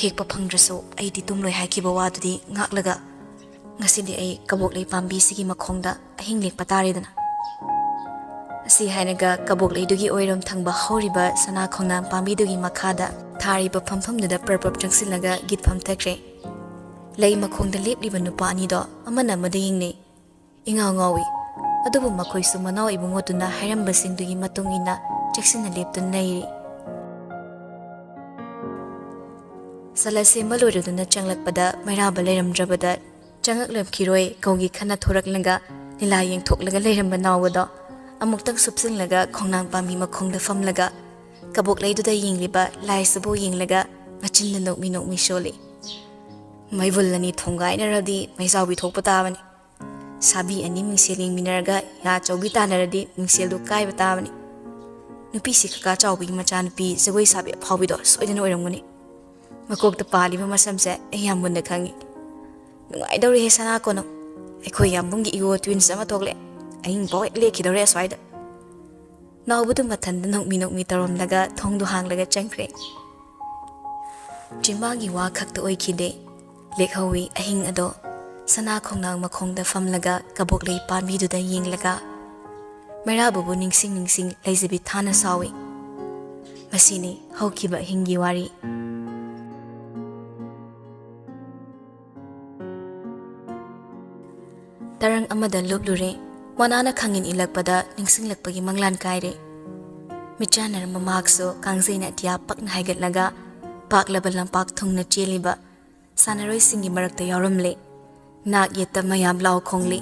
ꯍꯦꯛꯄ ꯐꯪꯗ꯭ꯔꯁꯨ ꯑꯩꯗꯤ ꯇꯨꯝꯂꯣꯏ ꯍꯥꯏꯈꯤꯕ ꯋꯥꯗꯨꯗꯤ ꯉꯥꯛꯂꯒ ꯉꯁꯤꯗꯤ ꯑꯩ ꯀꯕꯣꯛꯂꯩ ꯄꯥꯝꯕꯤꯁꯤꯒꯤ ꯃꯈꯣꯡꯗ ꯑꯍꯤꯡ ꯂꯦꯛꯄ ꯇꯥꯔꯦꯗꯅ꯫" ꯑꯁꯤ ꯍꯥꯏꯔꯒ ꯀꯕꯣꯛꯂꯩꯗꯨꯒꯤ ꯑꯣꯏꯔꯣꯝ ꯊꯪꯕ ꯍꯧꯔꯤꯕ ꯁꯅꯥ ꯈꯣꯡꯅꯥꯡ ꯄꯥꯝꯕꯤꯗꯨꯒꯤ ꯃꯈꯥꯗ ꯊꯥꯔꯤꯕ ꯐꯝꯐꯝꯗꯨꯗ ꯄ꯭ꯔꯞ ꯄ꯭ꯔꯞ ꯆꯪꯁꯤꯜꯂꯒ ꯒꯤꯠ ꯐꯝꯊꯈ꯭ꯔꯦ꯫ ꯂꯩ ꯃꯈꯣꯡꯗ ꯂꯦꯞꯂꯤꯕ ꯅꯨꯄꯥ ꯑꯅꯤꯗꯣ ꯑꯃꯅ ꯑꯃꯗ ꯌꯦꯡꯅꯩ꯫ ꯏꯉꯥꯎ ꯉꯥꯎꯏ꯫ ꯑꯗꯨꯕꯨ ꯃꯈꯣꯏꯁꯨ ꯃꯅꯥꯎ ꯏꯕꯨꯡꯉꯣꯗꯨꯅ ꯍꯥꯏꯔꯝꯕꯁꯤꯡꯗꯨꯒꯤ ꯃꯇꯨꯡ ꯏꯟꯅ ꯆꯦꯛꯁꯤꯟꯅ ꯂꯦꯞꯇꯨꯅ ꯂꯩꯔꯤ꯫ ꯁꯂꯥꯠ ꯁꯦꯝꯕ ꯂꯣꯏꯔꯗꯨꯅ ꯆꯪꯂꯛꯄꯗ ꯃꯩꯔꯥꯕ ꯂꯩꯔꯝꯗ꯭ꯔꯕꯗ ꯆꯪꯉꯛꯂꯝꯈꯤꯔꯣꯏ ꯀꯧꯒꯦ ꯈꯟꯅ ꯊꯣꯔꯛꯂꯒ ꯂꯤꯂꯥ ꯌꯦꯡꯊꯣꯛꯂꯒ ꯂꯩꯔꯝꯕ ꯅꯥꯎꯕꯗꯣ ꯑꯃꯨꯛꯇꯪ ꯁꯨꯞꯆꯤꯜꯂꯒ ꯈꯣꯡꯅꯥꯡ ꯄꯥꯝꯕꯤ ꯃꯈꯣꯡꯗ ꯐꯝꯂꯒ ꯀꯕꯣꯛ ꯂꯩꯗꯨꯗ ꯌꯦꯡꯂꯤꯕ ꯂꯥꯏꯁꯤꯕꯨ ꯌꯦꯡꯂꯒ ꯃꯆꯤꯟꯗ ꯅꯣꯛꯃꯤ ꯅꯣꯛꯃꯤ ꯁꯣꯜꯂꯤ꯫ ꯃꯩꯕꯨꯜ ꯑꯅꯤ ꯊꯣꯡꯒꯥꯏꯅꯔꯗꯤ ꯃꯩꯖꯥꯎꯕꯤ ꯊꯣꯛꯄ ꯇꯥꯕꯅꯤ꯫ ꯁꯥꯕꯤ ꯑꯅꯤ ꯃꯤꯡꯁꯦꯜ ꯌꯦꯡꯃꯤꯟꯅꯔꯒ ꯌꯥ ꯑꯆꯧꯕꯤ ꯇꯥꯟꯅꯔꯗꯤ ꯃꯤꯡꯁꯦꯜꯗꯨ ꯀꯥꯏꯕ ꯇꯥꯕꯅꯤ꯫ ꯅꯨꯄꯤꯁꯤ ꯀꯀꯥ ꯆꯥꯎꯕꯤꯒꯤ ꯃꯆꯥꯅꯨꯄꯤ ꯖꯒꯣꯏ ꯁꯥꯕꯤ ꯑꯐꯥꯎꯕꯤꯗꯣ ꯁꯣꯏꯗꯅ ꯑꯣꯏꯔꯝꯒꯅꯤ꯫ ꯃꯀꯣꯛꯇ ꯄꯥꯜꯂꯤꯕ ꯃꯁꯝꯁꯦ ꯑꯩ ꯌꯥꯝ ꯃꯨꯟꯅ ꯈꯪꯉꯤ꯫ ꯅꯨꯡꯉꯥꯏꯗꯧꯔꯦꯍꯦ ꯁꯅꯥ ꯀꯣꯅꯨꯡ꯫ ꯑꯩꯈꯣꯏ ꯌꯥꯝꯕꯨꯡꯒꯤ ꯏꯒꯣ ꯇ꯭ꯋꯤꯟꯁ ꯑꯃ ꯊꯣꯛꯂꯦ꯫ ꯑꯍꯤꯡ ꯄꯥꯎ ꯍꯦꯛ ꯂꯦꯛꯈꯤꯗꯧꯔꯦ ꯑꯁ꯭ꯋꯥꯏꯗ꯫ ꯅꯥꯎꯕꯗꯨ ꯃꯊꯟꯗ ꯅꯣꯛꯃꯤ ꯅꯣꯛꯃꯤ ꯇꯧꯔꯝꯂꯒ ꯊꯣꯡꯗꯨ ꯍꯥꯡꯂꯒ ꯆꯪꯈ꯭ꯔꯦ꯫ ꯆꯤꯝꯕꯥꯒꯤ ꯋꯥ ꯈꯛꯇ ꯑꯣꯏꯈꯤꯗꯦ꯫ ꯂꯦꯛꯍꯧꯋꯤ ꯑꯍꯤꯡ ꯑꯗꯣ꯫ ꯁꯅꯥ ꯈꯣꯡꯅꯥꯡ ꯃꯈꯣꯡꯗ ꯐꯝꯂꯒ ꯀꯕꯣꯛꯂꯩ ꯄꯥꯝꯕꯤꯗꯨꯗ ꯌꯦꯡꯂꯒ꯫ ꯃꯩꯔꯥꯕꯕꯨ ꯅꯤꯡꯁꯤꯡ ꯅꯤꯡꯁꯤꯡ ꯂꯩꯖꯕꯤ ꯊꯥꯅ ꯁꯥꯎꯏ꯫ ꯃꯁꯤꯅꯤ ꯍꯧꯈꯤꯕ ꯑꯍꯤꯡꯒꯤ ꯋꯥꯔꯤ꯫ ꯇꯔꯪ ꯑꯃꯗ ꯂꯨꯞꯂꯨꯔꯦ꯫ ꯃꯣꯅꯥꯅ ꯈꯪꯏꯟ ꯏꯜꯂꯛꯄꯗ ꯅꯤꯡꯁꯤꯡꯂꯛꯄꯒꯤ ꯃꯪꯂꯥꯟ ꯀꯥꯏꯔꯦ꯫ ꯃꯤꯠꯆꯥꯟꯅꯔꯝꯕ ꯃꯍꯥꯛꯁꯨ ꯀꯥꯡꯖꯩꯅ ꯑꯇꯤꯌꯥ ꯄꯛꯅ ꯍꯥꯏꯒꯠꯂꯒ ꯄꯥꯛꯂꯕ ꯂꯝꯄꯥꯛ ꯊꯨꯡꯅ ꯆꯦꯜꯂꯤꯕ ꯁꯥꯟꯅꯔꯣꯏꯁꯤꯡꯒꯤ ꯃꯔꯛꯇ ꯌꯥꯎꯔꯝꯂꯦ꯫ ꯅꯥꯛ ꯌꯦꯠꯇ ꯃꯌꯥꯝ ꯂꯥꯎ ꯈꯣꯡꯂꯤ꯫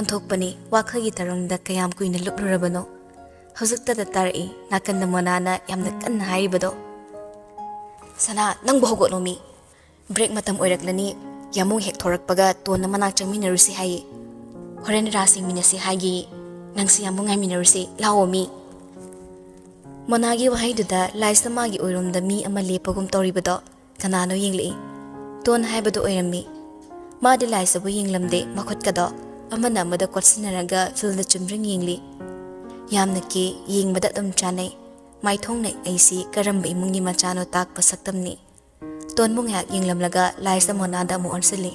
ꯑꯣꯟꯊꯣꯛꯄꯅꯤ, ꯋꯥꯈꯜꯒꯤ ꯇꯔꯪꯗ ꯀꯌꯥꯝ ꯀꯨꯏꯅ ꯂꯨꯞꯂꯨꯔꯕꯅꯣ? ꯍꯧꯖꯤꯛꯇꯗ ꯇꯥꯔꯛꯏ ꯅꯥꯀꯟꯗ ꯃꯣꯅꯥꯅ ꯌꯥꯝꯅ ꯀꯟꯅ ꯍꯥꯏꯔꯤꯕꯗꯣ꯫ "ꯁꯅꯥ, ꯅꯪꯕꯨ ꯍꯧꯒꯠꯂꯣ ꯃꯤ꯫ ꯕ꯭ꯔꯦꯛ ꯃꯇꯝ ꯑꯣꯏꯔꯛꯂꯅꯤ꯫ ꯌꯥꯃꯨꯡ ꯍꯦꯛ ꯊꯣꯔꯛꯄꯒ ꯇꯣꯟꯅ ꯃꯅꯥꯛ ꯆꯪꯃꯤꯟꯅꯔꯨꯁꯤ ꯍꯥꯏꯌꯦ꯫ ꯍꯣꯔꯦꯟ ꯔꯥꯁ ꯌꯦꯡꯃꯤꯟꯅꯁꯤ ꯍꯥꯏꯒꯦꯌꯦ꯫ ꯅꯪꯁꯨ ꯌꯥꯃꯨꯡ ꯉꯥꯏꯃꯤꯟꯅꯔꯨꯁꯤ꯫ ꯂꯥꯛꯑꯣ ꯃꯤ꯫" ꯃꯣꯅꯥꯒꯤ ꯋꯥꯍꯩꯗꯨꯗ ꯂꯥꯏꯁꯇ ꯃꯥꯒꯤ ꯑꯣꯏꯔꯣꯝꯗ ꯃꯤ ꯑꯃ ꯂꯦꯞꯄꯒꯨꯝ ꯇꯧꯔꯤꯕꯗꯣ ꯀꯅꯥꯅꯣ ꯌꯦꯡꯂꯛꯏ꯫ ꯇꯣꯟ ꯍꯥꯏꯕꯗꯨ ꯑꯣꯏꯔꯝꯃꯤ꯫ ꯃꯥꯗꯤ ꯂꯥꯏꯁꯇꯕꯨ ꯌꯦꯡꯂꯝꯗꯦ, ꯃꯈꯨꯠꯀꯗꯣ ꯑꯃꯅ ꯑꯃꯗ ꯀꯣꯠꯁꯤꯟꯅꯔꯒ ꯐꯤꯜꯗ ꯆꯨꯝꯗ꯭ꯔꯤꯡ ꯌꯦꯡꯂꯤ꯫ ꯌꯥꯝꯅ ꯀꯦ, ꯌꯦꯡꯕꯗ ꯑꯗꯨꯝ ꯆꯥꯟꯅꯩ꯫ ꯃꯥꯏꯊꯣꯡꯅ ꯑꯩꯁꯤ ꯀꯔꯝꯕ ꯏꯃꯨꯡꯒꯤ ꯃꯆꯥꯅꯣ ꯇꯥꯛꯄ ꯁꯛꯇꯝꯅꯤ꯫ ꯇꯣꯟꯕꯨ ꯉꯥꯏꯍꯥꯛ ꯌꯦꯡꯂꯝꯂꯒ ꯂꯥꯏꯁꯇ ꯃꯣꯅꯥꯗ ꯑꯃꯨꯛ ꯑꯣꯟꯁꯤꯜꯂꯤ꯫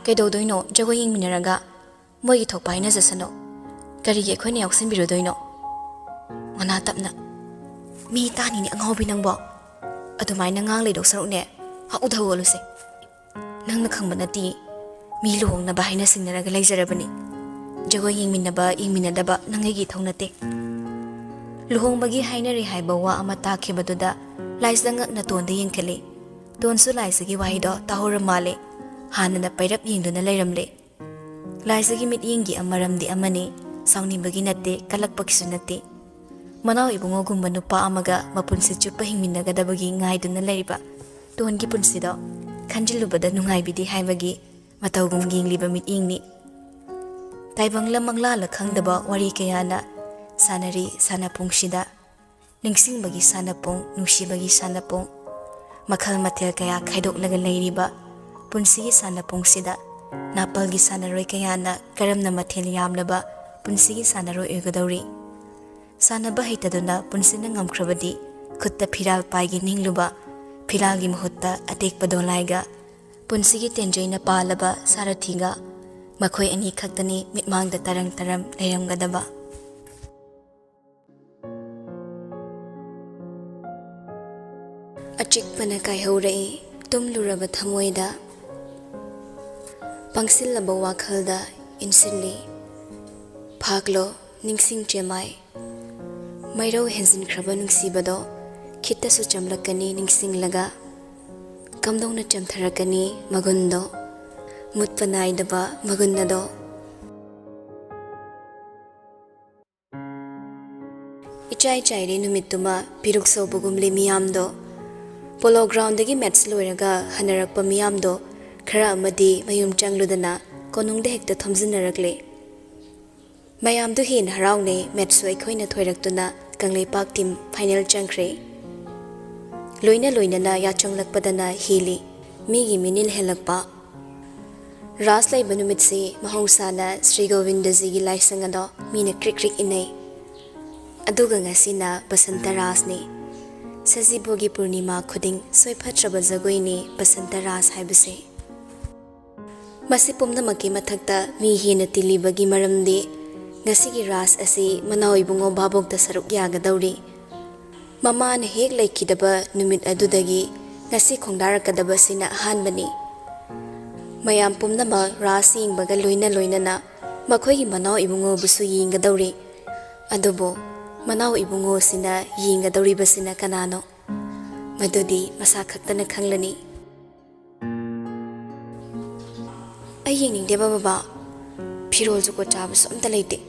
"ꯀꯩꯗꯧꯗꯣꯏꯅꯣ ꯖꯒꯣꯏ ꯌꯦꯡꯃꯤꯟꯅꯔꯒ? ꯃꯣꯏꯒꯤ ꯊꯣꯛꯄ ꯍꯥꯏꯅꯖꯁꯅꯨ꯫ ꯀꯔꯤꯒꯤ ꯑꯩꯈꯣꯏꯅ ꯌꯥꯎꯁꯤꯟꯕꯤꯔꯨꯗꯣꯏꯅꯣ?" ꯃꯣꯅꯥ ꯇꯞꯅ, "ꯃꯤ ꯇꯥꯅꯤꯅꯦ ꯑꯉꯥꯎꯕꯤ ꯅꯪꯕꯣ꯫ ꯑꯗꯨꯃꯥꯏꯅ ꯉꯥꯡ ꯂꯩꯗꯧ ꯁꯔꯨꯛꯅꯦ, ꯍꯧꯗ ꯍꯧꯒꯠꯂꯨꯁꯦ꯫ ꯅꯪꯅ ꯈꯪꯕ ꯅꯠꯇꯦ, ꯃꯤ ꯂꯨꯍꯣꯡꯅꯕ ꯍꯥꯏꯅ ꯁꯤꯡꯅꯔꯒ ꯂꯩꯖꯔꯕꯅꯤ꯫ ꯖꯒꯣꯏ ꯌꯦꯡꯃꯤꯟꯅꯕ ꯌꯦꯡꯃꯤꯟꯅꯗꯕ ꯅꯪ ꯑꯩꯒꯤ ꯏꯊꯧ ꯅꯠꯇꯦ꯫ ꯂꯨꯍꯣꯡꯕꯒꯤ ꯍꯥꯏꯅꯔꯤ ꯍꯥꯏꯕ ꯋꯥ ꯑꯃ ꯇꯥꯈꯤꯕꯗꯨꯗ ꯂꯥꯏꯖ ꯉꯛꯅ ꯇꯣꯟꯗ ꯌꯦꯡꯈꯠꯂꯤ꯫ ꯇꯣꯟꯁꯨ ꯂꯥꯏꯖꯒꯤ ꯋꯥꯍꯩꯗꯣ ꯇꯥꯍꯧꯔ ꯃꯥꯜꯂꯦ꯫ ꯍꯥꯟꯅꯅ ꯄꯩꯔꯞ ꯌꯦꯡꯗꯨꯅ ꯂꯩꯔꯝꯂꯦ꯫ ꯂꯥꯏꯖꯒꯤ ꯃꯤꯠꯌꯦꯡꯒꯤ ꯃꯔꯝꯗꯤ ꯑꯃꯅꯤ, ꯁꯥꯎꯅꯤꯡꯕꯒꯤ ꯅꯠꯇꯦ, ꯀꯜꯂꯛꯄꯒꯤꯁꯨ ꯅꯠꯇꯦ꯫ ꯃꯅꯥꯎ ꯏꯕꯨꯡꯉꯣꯒꯨꯝꯕ ꯅꯨꯄꯥ ꯑꯃꯒ ꯃꯄꯨꯟꯁꯤ ꯆꯨꯞꯄ ꯍꯤꯡꯃꯤꯟꯅꯒꯗꯕꯒꯤ ꯉꯥꯏꯗꯨꯅ ꯂꯩꯔꯤꯕ ꯇꯣꯟꯒꯤ ꯄꯨꯟꯁꯤꯗꯣ ꯈꯟꯖꯤꯜꯂꯨꯕꯗ ꯅꯨꯡꯉꯥꯏꯕꯤꯗꯦ ꯍꯥꯏꯕꯒꯤ ꯃꯇꯧꯒꯨꯝ ꯌꯦꯡꯂꯤꯕ ꯃꯤꯠꯌꯦꯡꯅꯤ꯫ ꯇꯥꯏꯕꯪꯂ ꯃꯪꯂꯥꯂ ꯈꯪꯗꯕ ꯋꯥꯔꯤ ꯀꯌꯥꯅ ꯁꯥꯟꯅꯔꯤ ꯁꯥꯟꯅꯄꯨꯡꯁꯤꯗ꯫ ꯅꯤꯡꯁꯤꯡꯕꯒꯤ ꯁꯥꯟꯅꯄꯨꯡ, ꯅꯨꯡꯁꯤꯕꯒꯤ ꯁꯥꯟꯅꯄꯨꯡ, ꯃꯈꯜ ꯃꯊꯦꯜ ꯀꯌꯥ ꯈꯥꯏꯗꯣꯛꯂꯒ ꯂꯩꯔꯤꯕ ꯄꯨꯟꯁꯤꯒꯤ ꯁꯥꯟꯅꯄꯨꯡꯁꯤꯗ ꯅꯥꯄꯜꯒꯤ ꯁꯥꯟꯅꯔꯣꯏ ꯀꯌꯥꯅ ꯀꯔꯝꯅ ꯃꯊꯦꯜ ꯌꯥꯝꯂꯕ ꯄꯨꯟꯁꯤꯒꯤ ꯁꯥꯟꯅꯔꯣꯏ ꯑꯣꯏꯒꯗꯧꯔꯤ? ꯁꯥꯟꯅꯕ ꯍꯩꯇꯗꯨꯅ ꯄꯨꯟꯁꯤꯅ ꯉꯝꯈ꯭ꯔꯕꯗꯤ ꯈꯨꯠꯇ ꯐꯤꯔꯥꯜ ꯄꯥꯏꯒꯦ ꯅꯤꯡꯂꯨꯕ ꯐꯤꯔꯥꯜꯒꯤ ꯃꯍꯨꯠꯇ ꯑꯇꯦꯛꯄ ꯗꯣꯂꯥꯏꯒ ꯄꯨꯟꯁꯤꯒꯤ ꯇꯦꯟꯖꯩꯅ ꯄꯥꯜꯂꯕ ꯁꯥꯔꯊꯤꯒ ꯃꯈꯣꯏ ꯑꯅꯤ ꯈꯛꯇꯅꯤ ꯃꯤꯠꯃꯥꯡꯗ ꯇꯔꯪ ꯇꯔꯪ ꯂꯩꯔꯝꯒꯗꯕ꯫ ꯑꯆꯤꯛꯄꯅ ꯀꯥꯏꯍꯧꯔꯛꯏ ꯇꯨꯝꯂꯨꯔꯕ ꯊꯃꯣꯏꯗ, ꯄꯪꯁꯤꯜꯂꯕ ꯋꯥꯈꯜꯗ ꯏꯟꯁꯤꯜꯂꯤ꯫ ꯐꯥꯛꯂꯣ ꯅꯤꯡꯁꯤꯡ ꯆꯦꯃꯥꯏ, ꯃꯩꯔꯧ ꯍꯦꯟꯖꯤꯟꯈ꯭ꯔꯕ ꯅꯨꯡꯁꯤꯕꯗꯣ ꯈꯤꯠꯇꯁꯨ ꯆꯝꯂꯛꯀꯅꯤ ꯅꯤꯡꯁꯤꯡꯂꯒ꯫ ꯀꯝꯗꯧꯅ ꯆꯝꯊꯔꯛꯀꯅꯤ ꯃꯒꯨꯟꯗꯣ, ꯃꯨꯠꯄ ꯅꯥꯏꯗꯕ ꯃꯒꯨꯟ ꯑꯗꯣ꯫ ꯏꯆꯥꯏ ꯆꯥꯏꯔꯦ ꯅꯨꯃꯤꯠꯇꯨꯃ ꯄꯤꯔꯨꯛ ꯁꯧꯕꯒꯨꯝꯂꯤ ꯃꯤꯌꯥꯝꯗꯣ꯫ ꯄꯣꯂꯣ ꯒ꯭ꯔꯥꯎꯟꯗꯒꯤ ꯃꯦꯠꯁ ꯂꯣꯏꯔꯒ ꯍꯟꯅꯔꯛꯄ ꯃꯤꯌꯥꯝꯗꯣ ꯈꯔ ꯑꯃꯗꯤ ꯃꯌꯨꯝ ꯆꯪꯂꯨꯗꯅ ꯀꯣꯅꯨꯡꯗ ꯍꯦꯛꯇ ꯊꯣꯝꯖꯤꯟꯅꯔꯛꯂꯦ꯫ ꯃꯌꯥꯝꯗꯨ ꯍꯦꯟꯅ ꯍꯔꯥꯎꯅꯩ ꯃꯦꯠꯁꯁꯨ ꯑꯩꯈꯣꯏꯅ ꯊꯣꯏꯔꯛꯇꯨꯅ ꯀꯪꯂꯩꯄꯥꯛ ꯇꯤꯝ ꯐꯥꯏꯅꯦꯜ ꯆꯪꯈ꯭ꯔꯦ꯫ ꯂꯣꯏꯅ ꯂꯣꯏꯅꯅ ꯌꯥꯆꯪꯂꯛꯄꯗꯅ ꯍꯦꯜꯂꯤ ꯃꯤꯒꯤ ꯃꯤꯅꯤꯜ ꯍꯦꯜꯂꯛꯄ꯫ ꯔꯥꯁ ꯂꯩꯕ ꯅꯨꯃꯤꯠꯁꯤ ꯃꯍꯧꯁꯥꯅ ꯁ꯭ꯔꯤ ꯒꯣꯕꯤꯟꯗꯖꯤꯒꯤ ꯂꯥꯏꯁꯪ ꯑꯗꯣ ꯃꯤꯅ ꯀ꯭ꯔꯤꯛ ꯀ꯭ꯔꯤꯛ ꯏꯟꯅꯩ꯫ ꯑꯗꯨꯒ ꯉꯁꯤꯅ ꯕꯁꯟꯇ ꯔꯥꯁꯅꯤ꯫ ꯁꯖꯤꯕꯨꯒꯤ ꯄꯨꯔꯅꯤꯃꯥ ꯈꯨꯗꯤꯡ ꯁꯣꯏꯐꯠꯇ꯭ꯔꯕ ꯖꯒꯣꯏꯅꯤ ꯕꯁꯟꯇ ꯔꯥꯁ ꯍꯥꯏꯕꯁꯤ꯫ ꯃꯁꯤ ꯄꯨꯝꯅꯃꯛꯀꯤ ꯃꯊꯛꯇ ꯃꯤ ꯍꯦꯟꯅ ꯇꯤꯜꯂꯤꯕꯒꯤ ꯃꯔꯝꯗꯤ ꯉꯁꯤꯒꯤ ꯔꯥꯁ ꯑꯁꯤ ꯃꯅꯥꯎ ꯏꯕꯨꯡꯉꯣ ꯚꯥꯕꯣꯛꯇ ꯁꯔꯨꯛ ꯌꯥꯒꯗꯧꯔꯤ꯫ ꯃꯃꯥꯅ ꯍꯦꯛ ꯂꯩꯈꯤꯗꯕ ꯅꯨꯃꯤꯠ ꯑꯗꯨꯗꯒꯤ ꯉꯁꯤ ꯈꯣꯡꯗꯥꯔꯛꯀꯗꯕꯁꯤꯅ ꯑꯍꯥꯟꯕꯅꯤ꯫ ꯃꯌꯥꯝ ꯄꯨꯝꯅꯃꯛ ꯔꯥꯁ ꯌꯦꯡꯕꯒ ꯂꯣꯏꯅ ꯂꯣꯏꯅꯅ ꯃꯈꯣꯏꯒꯤ ꯃꯅꯥꯎ ꯏꯕꯨꯡꯉꯣꯕꯨꯁꯨ ꯌꯦꯡꯒꯗꯧꯔꯤ꯫ ꯑꯗꯨꯕꯨ ꯃꯅꯥꯎ ꯏꯕꯨꯡꯉꯣꯁꯤꯅ ꯌꯦꯡꯒꯗꯧꯔꯤꯕꯁꯤꯅ ꯀꯅꯥꯅꯣ? ꯃꯗꯨꯗꯤ ꯃꯁꯥ ꯈꯛꯇꯅ ꯈꯪꯂꯅꯤ꯫ ꯑꯩ ꯌꯦꯡꯅꯤꯡꯗꯦꯕ ꯕꯕꯥ꯫ ꯐꯤꯔꯣꯜ ꯖꯨꯒꯣꯠ ꯆꯥꯕꯁꯨ ꯑꯝꯇ ꯂꯩꯇꯦ꯫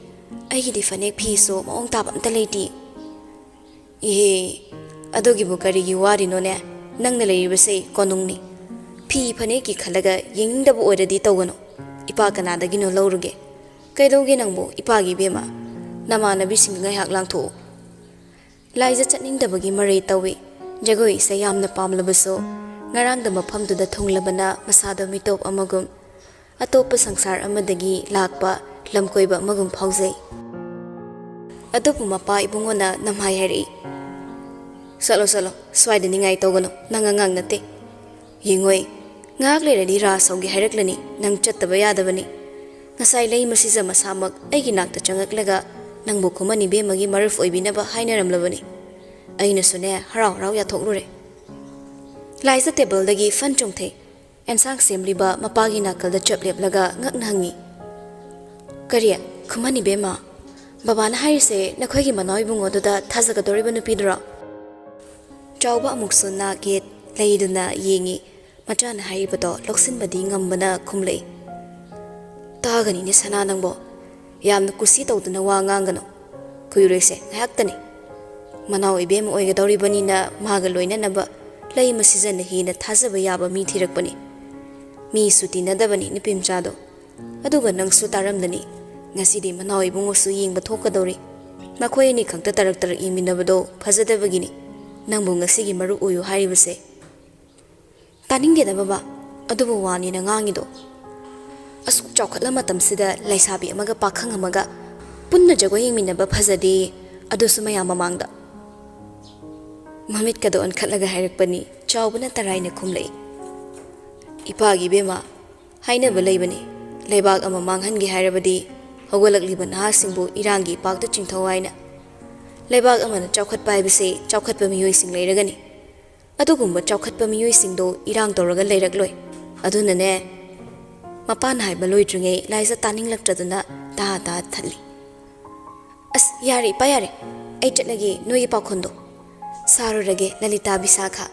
ꯑꯩꯒꯤꯗꯤ ꯐꯅꯦꯛ ꯐꯤꯁꯨ ꯃꯑꯣꯡ ꯇꯥꯕ ꯑꯝꯇ ꯂꯩꯇꯦ꯫ ꯏꯍꯦ, ꯑꯗꯨꯒꯤꯕꯨ ꯀꯔꯤꯒꯤ ꯋꯥꯔꯤꯅꯣꯅꯦ? ꯅꯪꯅ ꯂꯩꯔꯤꯕꯁꯦ ꯀꯣꯅꯨꯡꯅꯤ꯫ ꯐꯤ ꯐꯅꯦꯛꯀꯤ ꯈꯜꯂꯒ ꯌꯦꯡꯅꯤꯡꯗꯕ ꯑꯣꯏꯔꯗꯤ ꯇꯧꯒꯅꯨ꯫ ꯏꯄꯥ ꯀꯅꯥꯗꯒꯤꯅꯣ ꯂꯧꯔꯨꯒꯦ꯫ ꯀꯩꯗꯧꯒꯦ ꯅꯪꯕꯨ, ꯏꯄꯥꯒꯤ ꯏꯕꯦꯝꯃ? ꯅꯃꯥꯟꯅꯕꯤꯁꯤꯡꯒ ꯉꯥꯏꯍꯥꯛ ꯂꯥꯡꯊꯣꯛꯎ꯫ ꯂꯥꯏꯖ ꯆꯠꯅꯤꯡꯗꯕꯒꯤ ꯃꯔꯩ ꯇꯧꯏ꯫ ꯖꯒꯣꯏ ꯏꯁꯩ ꯌꯥꯝꯅ ꯄꯥꯝꯂꯕꯁꯨ ꯉꯔꯥꯡꯗ ꯃꯐꯝꯗꯨꯗ ꯊꯨꯡꯂꯕꯅ ꯃꯁꯥꯗꯣ ꯃꯤꯇꯣꯞ ꯑꯃꯒꯨꯝ, ꯑꯇꯣꯞꯄ ꯁꯪꯁꯥꯔ ꯑꯃꯗꯒꯤ ꯂꯥꯛꯄ ꯂꯝꯀꯣꯏꯕ ꯑꯃꯒꯨꯝ ꯐꯥꯎꯖꯩ꯫ ꯑꯗꯨꯕꯨ ꯃꯄꯥ ꯏꯕꯨꯡꯉꯣꯅ ꯅꯝꯍꯥꯏ ꯍꯥꯏꯔꯛꯏ꯫ "ꯆꯠꯂꯣ, ꯆꯠꯂꯣ, ꯁ꯭ꯋꯥꯏꯗ ꯅꯤꯡꯉꯥꯏ ꯇꯧꯒꯅꯨ, ꯅꯪ ꯑꯉꯥꯡ ꯅꯠꯇꯦ꯫ ꯌꯦꯡꯉꯣꯏ, ꯉꯥꯏꯍꯥꯛ ꯂꯩꯔꯗꯤ ꯔꯥꯁ ꯍꯧꯒꯦ ꯍꯥꯏꯔꯛꯂꯅꯤ, ꯅꯪ ꯆꯠꯇꯕ ꯌꯥꯗꯕꯅꯤ꯫ ꯉꯁꯥꯏ ꯂꯩ ꯃꯁꯤꯖ ꯃꯁꯥꯃꯛ ꯑꯩꯒꯤ ꯅꯥꯛꯇ ꯆꯪꯉꯛꯂꯒ ꯅꯪꯕꯨ ꯈꯨꯃꯟ ꯏꯕꯦꯝꯃꯒꯤ ꯃꯔꯨꯞ ꯑꯣꯏꯕꯤꯅꯕ ꯍꯥꯏꯅꯔꯝꯂꯕꯅꯤ꯫ ꯑꯩꯅꯁꯨꯅꯦ ꯍꯔꯥꯎ ꯍꯔꯥꯎ ꯌꯥꯊꯣꯛꯂꯨꯔꯦ꯫" ꯂꯥꯏꯖ ꯇꯦꯕꯜꯗꯒꯤ ꯐꯟ ꯆꯣꯡꯊꯩ꯫ ꯑꯦꯟꯁꯥꯡ ꯁꯦꯝꯂꯤꯕ ꯃꯄꯥꯒꯤ ꯅꯥꯀꯜꯗ ꯆꯞ ꯂꯦꯞꯂꯒ ꯉꯛꯅ ꯍꯪꯉꯤ꯫ "ꯀꯔꯤ? ꯈꯨꯃꯟ ꯏꯕꯦꯝꯃ, ꯕꯕꯥꯅ ꯍꯥꯏꯔꯤꯁꯦ ꯅꯈꯣꯏꯒꯤ ꯃꯅꯥꯎ ꯏꯕꯨꯡꯉꯣꯗꯨꯗ ꯊꯥꯖꯒꯗꯧꯔꯤꯕ ꯅꯨꯄꯤꯗꯨꯔꯣ?" ꯆꯥꯎꯕ ꯑꯃꯨꯛꯁꯨ ꯅꯥꯛ ꯌꯦꯠ ꯂꯩꯗꯨꯅ ꯌꯦꯡꯉꯤ꯫ ꯃꯆꯥꯅ ꯍꯥꯏꯔꯤꯕꯗꯣ ꯂꯧꯁꯤꯟꯕꯗꯤ ꯉꯝꯕꯅ ꯈꯨꯝꯂꯛꯏ꯫ "ꯇꯥꯒꯅꯤꯅꯦ ꯁꯅꯥ ꯅꯪꯕꯣ꯫ ꯌꯥꯝꯅ ꯀꯨꯁꯤ ꯇꯧꯗꯨꯅ ꯋꯥ ꯉꯥꯡꯒꯅꯨ꯫ ꯀꯨꯏꯔꯣꯏꯁꯦ, ꯉꯥꯏꯍꯥꯛꯇꯅꯤ꯫ ꯃꯅꯥꯎ ꯏꯕꯦꯝꯃ ꯑꯣꯏꯒꯗꯧꯔꯤꯕꯅꯤꯅ ꯃꯥꯒ ꯂꯣꯏꯅꯅꯕ ꯂꯩꯃ ꯁꯤꯖꯟꯅ ꯍꯦꯟꯅ ꯊꯥꯖꯕ ꯌꯥꯕ ꯃꯤ ꯊꯤꯔꯛꯄꯅꯤ꯫ ꯃꯤꯁꯨ ꯇꯤꯟꯅꯗꯕꯅꯤ ꯅꯨꯄꯤ ꯃꯆꯥꯗꯣ꯫ ꯑꯗꯨꯒ ꯅꯪꯁꯨ ꯇꯥꯔꯝꯂꯅꯤ꯫ ꯉꯁꯤꯗꯤ ꯃꯅꯥꯎ ꯏꯕꯨꯡꯉꯣꯁꯨ ꯌꯦꯡꯕ ꯊꯣꯛꯀꯗꯧꯔꯤ꯫ ꯃꯈꯣꯏ ꯑꯅꯤ ꯈꯛꯇ ꯇꯔꯛ ꯇꯔꯛ ꯌꯦꯡꯃꯤꯟꯅꯕꯗꯣ ꯐꯖꯗꯕꯒꯤꯅꯤ꯫ ꯅꯪꯕꯨ ꯉꯁꯤꯒꯤ ꯃꯔꯨꯞ ꯑꯣꯏꯌꯨ ꯍꯥꯏꯔꯤꯕꯁꯦ꯫" "ꯇꯥꯅꯤꯡꯗꯦꯗ ꯕꯕꯥ, ꯑꯗꯨꯕꯨ ꯋꯥꯅꯤꯅ ꯉꯥꯡꯉꯤꯗꯣ꯫ ꯑꯁꯨꯛ ꯆꯥꯎꯈꯠꯂ ꯃꯇꯝꯁꯤꯗ ꯂꯩꯁꯥꯕꯤ ꯑꯃꯒ ꯄꯥꯈꯪ ꯑꯃꯒ ꯄꯨꯟꯅ ꯖꯒꯣꯏ ꯌꯦꯡꯃꯤꯟꯅꯕ ꯐꯖꯗꯦ, ꯑꯗꯨꯁꯨ ꯃꯌꯥꯝ ꯃꯃꯥꯡꯗ꯫" ꯃꯃꯤꯠꯀꯗꯣ ꯑꯣꯟꯈꯠꯂꯒ ꯍꯥꯏꯔꯛꯄꯅꯤ꯫ ꯆꯥꯎꯕꯅ ꯇꯔꯥꯏꯅ ꯈꯨꯝꯂꯛꯏ꯫ "ꯏꯄꯥꯒꯤ ꯏꯕꯦꯝꯃ, ꯍꯥꯏꯅꯕ ꯂꯩꯕꯅꯤ, ꯂꯩꯕꯥꯛ ꯑꯃ ꯃꯥꯡꯍꯟꯒꯦ ꯍꯥꯏꯔꯕꯗꯤ ꯍꯧꯒꯠꯂꯛꯂꯤꯕ ꯅꯍꯥꯁꯤꯡꯕꯨ ꯏꯔꯥꯡꯒꯤ ꯏꯄꯥꯛꯇ ꯆꯤꯡꯊꯧ ꯍꯥꯏꯅ꯫ ꯂꯩꯕꯥꯛ ꯑꯃꯅ ꯆꯥꯎꯈꯠꯄ ꯍꯥꯏꯕꯁꯤ ꯆꯥꯎꯈꯠꯄ ꯃꯤꯑꯣꯏꯁꯤꯡ ꯂꯩꯔꯒꯅꯤ꯫ ꯑꯗꯨꯒꯨꯝꯕ ꯆꯥꯎꯈꯠꯄ ꯃꯤꯑꯣꯏꯁꯤꯡꯗꯣ ꯏꯔꯥꯡ ꯇꯧꯔꯒ ꯂꯩꯔꯛꯂꯣꯏ꯫ ꯑꯗꯨꯅꯅꯦ, ꯃꯄꯥꯅ ꯍꯥꯏꯕ ꯂꯣꯏꯗ꯭ꯔꯤꯉꯩ ꯂꯥꯏꯖꯥ ꯇꯥꯅꯤꯡꯂꯛꯇ꯭ꯔꯗꯨꯅ ꯇꯥ ꯇꯥ ꯊꯠꯂꯤ꯫ "ꯑꯁ, ꯌꯥꯔꯦ ꯏꯄꯥ, ꯌꯥꯔꯦ꯫ ꯑꯩ ꯆꯠꯂꯒꯦ, ꯅꯣꯏꯒꯤ ꯄꯥꯎꯈꯣꯟꯗꯣ ꯁꯥꯔꯨꯔꯒꯦ, ꯂꯂꯤꯇꯥ ꯕꯤꯁꯥꯈꯥ꯫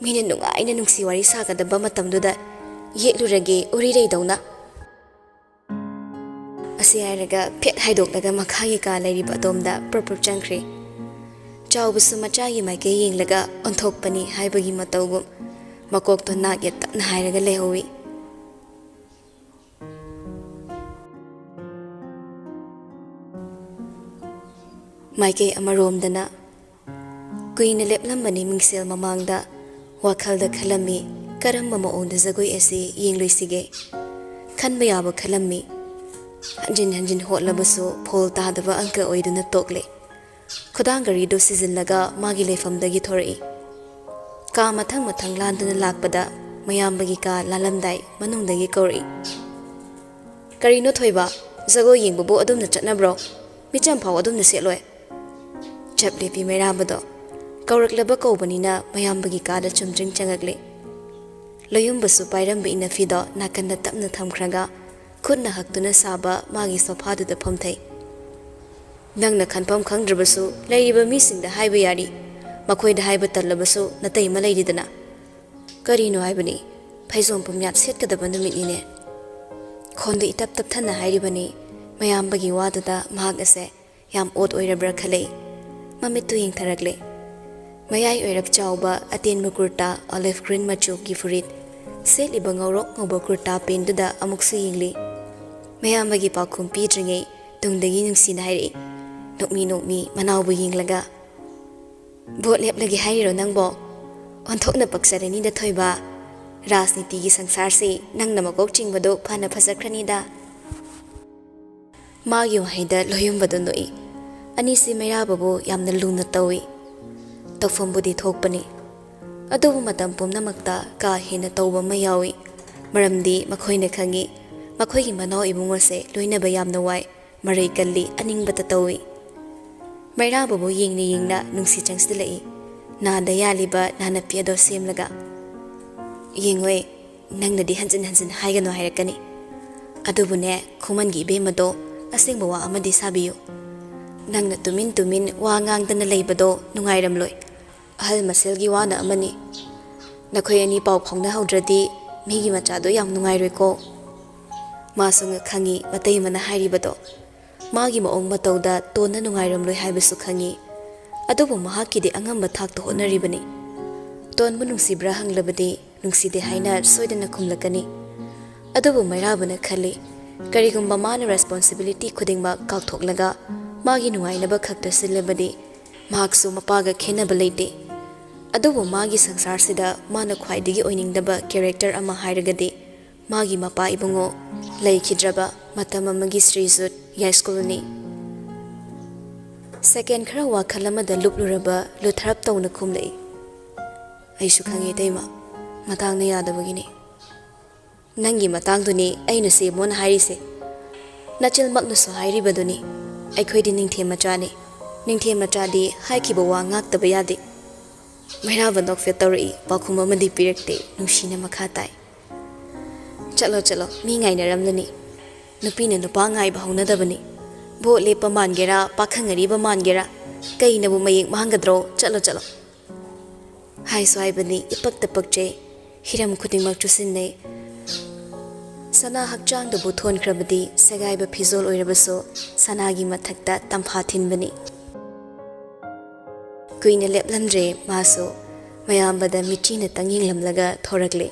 ꯃꯤꯅ ꯅꯨꯡꯉꯥꯏꯅ ꯅꯨꯡꯁꯤ ꯋꯥꯔꯤ ꯁꯥꯒꯗꯕ ꯃꯇꯝꯗꯨꯗ ꯌꯦꯠꯂꯨꯔꯒꯦ, ꯎꯔꯤꯔꯩꯗꯧꯅ"꯫ ꯑꯁꯤ ꯍꯥꯏꯔꯒ ꯐꯦꯠ ꯍꯥꯏꯗꯣꯛꯂꯒ ꯃꯈꯥꯒꯤ ꯀꯥ ꯂꯩꯔꯤꯕ ꯑꯗꯣꯝꯗ ꯄ꯭ꯔꯞ ꯄ꯭ꯔꯞ ꯆꯪꯈ꯭ꯔꯦ꯫ ꯆꯥꯎꯕꯁꯨ ꯃꯆꯥꯒꯤ ꯃꯥꯏꯀꯩ ꯌꯦꯡꯂꯒ ꯑꯣꯟꯊꯣꯛꯄꯅꯤ ꯍꯥꯏꯕꯒꯤ ꯃꯇꯧꯒꯨꯝ ꯃꯀꯣꯛꯇꯣ ꯅꯥꯛ ꯌꯦꯠ ꯇꯞꯅ ꯍꯥꯏꯔꯒ ꯂꯩꯍꯧꯏ꯫ ꯃꯥꯏꯀꯩ ꯑꯃꯔꯣꯝꯗꯅ ꯀꯨꯏꯅ ꯂꯦꯞꯂꯝꯕꯅꯤ ꯃꯤꯡꯁꯦꯜ ꯃꯃꯥꯡꯗ꯫ ꯋꯥꯈꯜꯗ ꯈꯜꯂꯝꯃꯤ, "ꯀꯔꯝꯕ ꯃꯑꯣꯡꯗ ꯖꯒꯣꯏ ꯑꯁꯤ ꯌꯦꯡꯂꯣꯏꯁꯤꯒꯦ?" ꯈꯟꯕ ꯌꯥꯕ ꯈꯜꯂꯝꯃꯤ꯫ ꯍꯟꯖꯤꯟ ꯍꯟꯖꯤꯟ ꯍꯣꯠꯂꯕꯁꯨ ꯐꯣꯜ ꯇꯥꯗꯕ ꯑꯪꯀ ꯑꯣꯏꯗꯨꯅ ꯇꯣꯛꯂꯦ꯫ ꯈꯨꯗꯥꯡ ꯘꯔꯤꯗꯨ ꯁꯤꯖꯤꯜꯂꯒ ꯃꯥꯒꯤ ꯂꯩꯐꯝꯗꯒꯤ ꯊꯣꯔꯛꯏ꯫ ꯀꯥ ꯃꯊꯪ ꯃꯊꯪ ꯂꯥꯟꯗꯨꯅ ꯂꯥꯛꯄꯗ ꯃꯌꯥꯝꯕꯒꯤ ꯀꯥ ꯂꯥꯜꯂꯝꯗꯥꯏ ꯃꯅꯨꯡꯗꯒꯤ ꯀꯧꯔꯛꯏ꯫ "ꯀꯔꯤꯅꯣ ꯊꯣꯏꯕ, ꯖꯒꯣꯏ ꯌꯦꯡꯕꯕꯨ ꯑꯗꯨꯝꯅ ꯆꯠꯅꯕ꯭ꯔꯣ? ꯃꯤꯆꯝ ꯐꯥꯎ ꯑꯗꯨꯝꯅ ꯁꯦꯠꯂꯣꯏ?" ꯆꯞ ꯂꯦꯞꯄꯤ ꯃꯩꯔꯥꯕꯗꯣ꯫ ꯀꯧꯔꯛꯂꯕ ꯀꯧꯕꯅꯤꯅ ꯃꯌꯥꯝꯕꯒꯤ ꯀꯥꯗ ꯆꯨꯝꯗ꯭ꯔꯤꯡ ꯆꯪꯉꯛꯂꯦ꯫ ꯂꯣꯌꯨꯝꯕꯁꯨ ꯄꯥꯏꯔꯝꯕ ꯏꯅꯐꯤꯗꯣ ꯅꯥꯀꯟꯗ ꯇꯞꯅ ꯊꯝꯈ꯭ꯔꯒ ꯈꯨꯠꯅ ꯍꯛꯇꯨꯅ ꯁꯥꯕ ꯃꯥꯒꯤ ꯁꯣꯐꯥꯗꯨꯗ ꯐꯝꯊꯩ꯫ "ꯅꯪꯅ ꯈꯟꯐꯝ ꯈꯪꯗ꯭ꯔꯕꯁꯨ ꯂꯩꯔꯤꯕ ꯃꯤꯁꯤꯡꯗ ꯍꯥꯏꯕ ꯌꯥꯔꯤ꯫ ꯃꯈꯣꯏꯗ ꯍꯥꯏꯕ ꯇꯜꯂꯕꯁꯨ ꯅꯇꯩꯃ ꯂꯩꯔꯤꯗꯅ꯫ ꯀꯔꯤꯅꯣ ꯍꯥꯏꯕꯅꯤ, ꯐꯩꯖꯣꯝ ꯄꯨꯝꯌꯥꯠ ꯁꯦꯠꯀꯗꯕ ꯅꯨꯃꯤꯠꯅꯤꯅꯦ"꯫ ꯈꯣꯟꯗꯨ ꯏꯇꯞ ꯇꯞꯊꯅ ꯍꯥꯏꯔꯤꯕꯅꯤ꯫ ꯃꯌꯥꯝꯕꯒꯤ ꯋꯥꯗꯨꯗ ꯃꯍꯥꯛ ꯑꯁꯦ ꯌꯥꯝ ꯑꯣꯠ ꯑꯣꯏꯔꯕ꯭ꯔꯥ ꯈꯜꯂꯦ꯫ ꯃꯃꯤꯠꯇꯨ ꯌꯦꯡꯊꯔꯛꯂꯦ꯫ ꯃꯌꯥꯏ ꯑꯣꯏꯔꯞ ꯆꯥꯎꯕ ꯑꯇꯦꯟꯕ ꯀꯨꯔꯇꯥ, olive green ꯃꯆꯨꯒꯤ ꯐꯨꯔꯤꯠ, ꯁꯦꯠꯂꯤꯕ ꯉꯧꯔꯣꯛ ꯉꯧꯕ ꯀꯨꯔꯇꯥ ꯄꯦꯟꯗꯨꯗ ꯑꯃꯨꯛꯁꯨ ꯌꯦꯡꯂꯤ꯫ ꯃꯌꯥꯝꯕꯒꯤ ꯄꯥꯎꯈꯨꯝ ꯄꯤꯗ꯭ꯔꯤꯉꯩ ꯇꯨꯡꯗꯒꯤ ꯅꯨꯡꯁꯤꯅ ꯍꯥꯏꯔꯛꯏ, ꯅꯣꯛꯃꯤ ꯅꯣꯛꯃꯤ ꯃꯅꯥꯎꯕꯨ ꯌꯦꯡꯂꯒ꯫ "ꯚꯣꯠ ꯂꯦꯞꯂꯒꯦ ꯍꯥꯏꯔꯤꯔꯣ ꯅꯪꯕꯣ? ꯑꯣꯟꯊꯣꯛꯅ ꯄꯛꯆꯔꯅꯤꯗ ꯊꯣꯏꯕ꯫ ꯔꯥꯖꯅꯤꯇꯤꯒꯤ ꯁꯪꯁꯥꯔꯁꯤ ꯅꯪꯅ ꯃꯀꯣꯛ ꯆꯤꯡꯕꯗꯨ ꯐꯅ ꯐꯖꯈ꯭ꯔꯅꯤꯗ"꯫ ꯃꯥꯒꯤ ꯋꯥꯍꯩꯗ ꯂꯣꯌꯨꯝꯕꯗꯨ ꯅꯣꯛꯏ꯫ ꯑꯅꯤꯁꯤ ꯃꯩꯔꯥꯕꯕꯨ ꯌꯥꯝꯅ ꯂꯨꯅ ꯇꯧꯏ꯫ ꯇꯧꯐꯝꯕꯨꯗꯤ ꯊꯣꯛꯄꯅꯤ꯫ ꯑꯗꯨꯕꯨ ꯃꯇꯝ ꯄꯨꯝꯅꯃꯛꯇ ꯀꯥ ꯍꯦꯟꯅ ꯇꯧꯕ ꯑꯃ ꯌꯥꯎꯏ꯫ ꯃꯔꯝꯗꯤ ꯃꯈꯣꯏꯅ ꯈꯪꯏ, ꯃꯈꯣꯏꯒꯤ ꯃꯅꯥꯎ ꯏꯕꯨꯡ ꯑꯁꯦ ꯂꯣꯏꯅꯕ ꯌꯥꯝꯅ ꯋꯥꯏ, ꯃꯔꯩ ꯀꯜꯂꯤ, ꯑꯅꯤꯡꯕꯇ ꯇꯧꯏ꯫ ꯃꯩꯔꯥꯕꯕꯨ ꯌꯦꯡꯅ ꯌꯦꯡꯅ ꯅꯨꯡꯁꯤ ꯆꯪꯁꯤꯜꯂꯛꯏ꯫ ꯅꯥꯗ ꯌꯥꯜꯂꯤꯕ ꯅꯥꯅꯞꯄꯤ ꯑꯗꯣ ꯁꯦꯝꯂꯒ꯫ "ꯌꯦꯡꯉꯣꯏ, ꯅꯪꯅꯗꯤ ꯍꯟꯖꯤꯟ ꯍꯟꯖꯤꯟ ꯍꯥꯏꯒꯅꯨ ꯍꯥꯏꯔꯛꯀꯅꯤ꯫ ꯑꯗꯨꯕꯨꯅꯦ, ꯈꯨꯃꯟꯒꯤ ꯏꯕꯦꯝꯃꯗꯣ ꯑꯁꯦꯡꯕ ꯋꯥ ꯑꯃꯗꯤ ꯁꯥꯕꯤꯌꯨ꯫ ꯅꯪꯅ ꯇꯨꯃꯤꯟ ꯇꯨꯃꯤꯟ ꯋꯥ ꯉꯥꯡꯗꯅ ꯂꯩꯕꯗꯣ ꯅꯨꯡꯉꯥꯏꯔꯝꯂꯣꯏ꯫ ꯑꯍꯜ ꯃꯁꯦꯜꯒꯤ ꯋꯥꯅ ꯑꯃꯅꯤ꯫ ꯅꯈꯣꯏ ꯑꯅꯤ ꯄꯥꯎ ꯐꯥꯎꯅꯍꯧꯗ꯭ꯔꯗꯤ ꯃꯤꯒꯤ ꯃꯆꯥꯗꯣ ꯌꯥꯝ ꯅꯨꯡꯉꯥꯏꯔꯣꯏꯀꯣ꯫ ꯃꯥꯁꯨ ꯉꯛ ꯈꯪꯉꯤ ꯃꯇꯩꯃꯅ ꯍꯥꯏꯔꯤꯕꯗꯣ꯫ ꯃꯥꯒꯤ ꯃꯑꯣꯡ ꯃꯇꯧꯗ ꯇꯣꯟꯅ ꯅꯨꯡꯉꯥꯏꯔꯝꯂꯣꯏ ꯍꯥꯏꯕꯁꯨ ꯈꯪꯉꯤ꯫ ꯑꯗꯨꯕꯨ ꯃꯍꯥꯛꯀꯤꯗꯤ ꯑꯉꯝꯕ ꯊꯥꯛꯇ ꯍꯣꯠꯅꯔꯤꯕꯅꯤ꯫ ꯇꯣꯟꯕꯨ ꯅꯨꯡꯁꯤꯕ꯭ꯔꯥ ꯍꯪꯂꯕꯗꯤ ꯅꯨꯡꯁꯤꯗꯦ ꯍꯥꯏꯅ ꯁꯣꯏꯗꯅ ꯈꯨꯝꯂꯛꯀꯅꯤ꯫ ꯑꯗꯨꯕꯨ ꯃꯩꯔꯥꯕꯅ ꯈꯜꯂꯤ, ꯀꯔꯤꯒꯨꯝꯕ ꯃꯥꯅ responsibility ꯈꯨꯗꯤꯡꯃꯛ ꯀꯥꯎꯊꯣꯛꯂꯒ ꯃꯥꯒꯤ ꯅꯨꯡꯉꯥꯏꯅꯕ ꯈꯛꯇ ꯁꯤꯜꯂꯕꯗꯤ ꯃꯍꯥꯛꯁꯨ ꯃꯄꯥꯒ ꯈꯦꯟꯅꯕ ꯂꯩꯇꯦ꯫ ꯑꯗꯨꯕꯨ ꯃꯥꯒꯤ ꯁꯪꯁꯥꯔꯁꯤꯗ ꯃꯥꯅ ꯈ꯭ꯋꯥꯏꯗꯒꯤ ꯑꯣꯏꯅꯤꯡꯗꯕ character ꯑꯃ ꯍꯥꯏꯔꯒꯗꯤ ꯃꯥꯒꯤ ꯃꯄꯥ ꯏꯕꯨꯡꯉꯣ, ꯂꯩꯈꯤꯗ꯭ꯔꯕ ꯃꯇꯝ ꯑꯃꯒꯤ ꯁ꯭ꯔꯤꯖꯨꯠ ꯌꯥꯏꯁ꯭ꯀꯨꯜꯅꯤ꯫ Second ꯈꯔ ꯋꯥꯈꯜ ꯑꯃꯗ ꯂꯨꯞꯂꯨꯔꯕ ꯂꯨꯊ꯭ꯔꯞ ꯇꯧꯅ ꯈꯨꯝꯂꯛꯏ, "ꯑꯩꯁꯨ ꯈꯪꯉꯦ ꯏꯇꯩꯃ, ꯃꯇꯥꯡꯅ ꯌꯥꯗꯕꯒꯤꯅꯤ꯫ ꯅꯪꯒꯤ ꯃꯇꯥꯡꯗꯨꯅꯤ ꯑꯩꯅ ꯁꯦꯝꯃꯣꯅ ꯍꯥꯏꯔꯤꯁꯦ꯫ ꯅꯆꯤꯜꯃꯛꯅꯁꯨ ꯍꯥꯏꯔꯤꯕꯗꯨꯅꯤ, ꯑꯩꯈꯣꯏꯗꯤ ꯅꯤꯡꯊꯦꯝ ꯃꯆꯥꯅꯤ꯫ ꯅꯤꯡꯊꯦꯝ ꯃꯆꯥꯗꯤ ꯍꯥꯏꯈꯤꯕ ꯋꯥ ꯉꯥꯛꯇꯕ ꯌꯥꯗꯦ꯫" ꯃꯩꯔꯥꯕ ꯅꯣꯛꯐꯦꯠ ꯇꯧꯔꯛꯏ, ꯄꯥꯎꯈꯨꯝ ꯑꯃꯗꯤ ꯄꯤꯔꯛꯇꯦ꯫ ꯅꯨꯡꯁꯤꯅ ꯃꯈꯥ ꯇꯥꯏ, "ꯆꯠꯂꯣ ꯆꯠꯂꯣ, ꯃꯤ ꯉꯥꯏꯅꯔꯝꯂꯅꯤ꯫ ꯅꯨꯄꯤꯅ ꯅꯨꯄꯥ ꯉꯥꯏꯕ ꯍꯧꯅꯗꯕꯅꯤ꯫ ꯚꯣꯠ ꯂꯦꯞꯄ ꯃꯥꯟꯒꯦꯔꯥ, ꯄꯥꯈꯪ ꯑꯔꯤꯕ ꯃꯥꯟꯒꯦꯔꯥ, ꯀꯩꯅꯕꯨ ꯃꯌꯦꯛ ꯃꯥꯡꯒꯗ꯭ꯔꯣ? ꯆꯠꯂꯣ ꯆꯠꯂꯣ꯫" ꯍꯥꯏꯁꯨ ꯍꯥꯏꯕꯅꯤ, ꯏꯄꯛꯇ ꯄꯛꯆꯩ꯫ ꯍꯤꯔꯝ ꯈꯨꯗꯤꯡꯃꯛ ꯆꯨꯁꯤꯟꯅꯩ꯫ ꯁꯅꯥ ꯍꯛꯆꯥꯡꯗꯕꯨ ꯊꯣꯟꯈ꯭ꯔꯕꯗꯤ ꯁꯦꯒꯥꯏꯕ ꯐꯤꯖꯣꯜ ꯑꯣꯏꯔꯕꯁꯨ ꯁꯅꯥꯒꯤ ꯃꯊꯛꯇ ꯇꯝꯐꯥ ꯊꯤꯟꯕꯅꯤ꯫ ꯀꯨꯏꯅ ꯂꯦꯞꯂꯝꯗ꯭ꯔꯦ ꯃꯥꯁꯨ, ꯃꯌꯥꯝꯕꯗ ꯃꯤꯠꯆꯤꯅꯇꯪ ꯌꯦꯡꯂꯝꯂꯒ ꯊꯣꯔꯛꯂꯦ꯫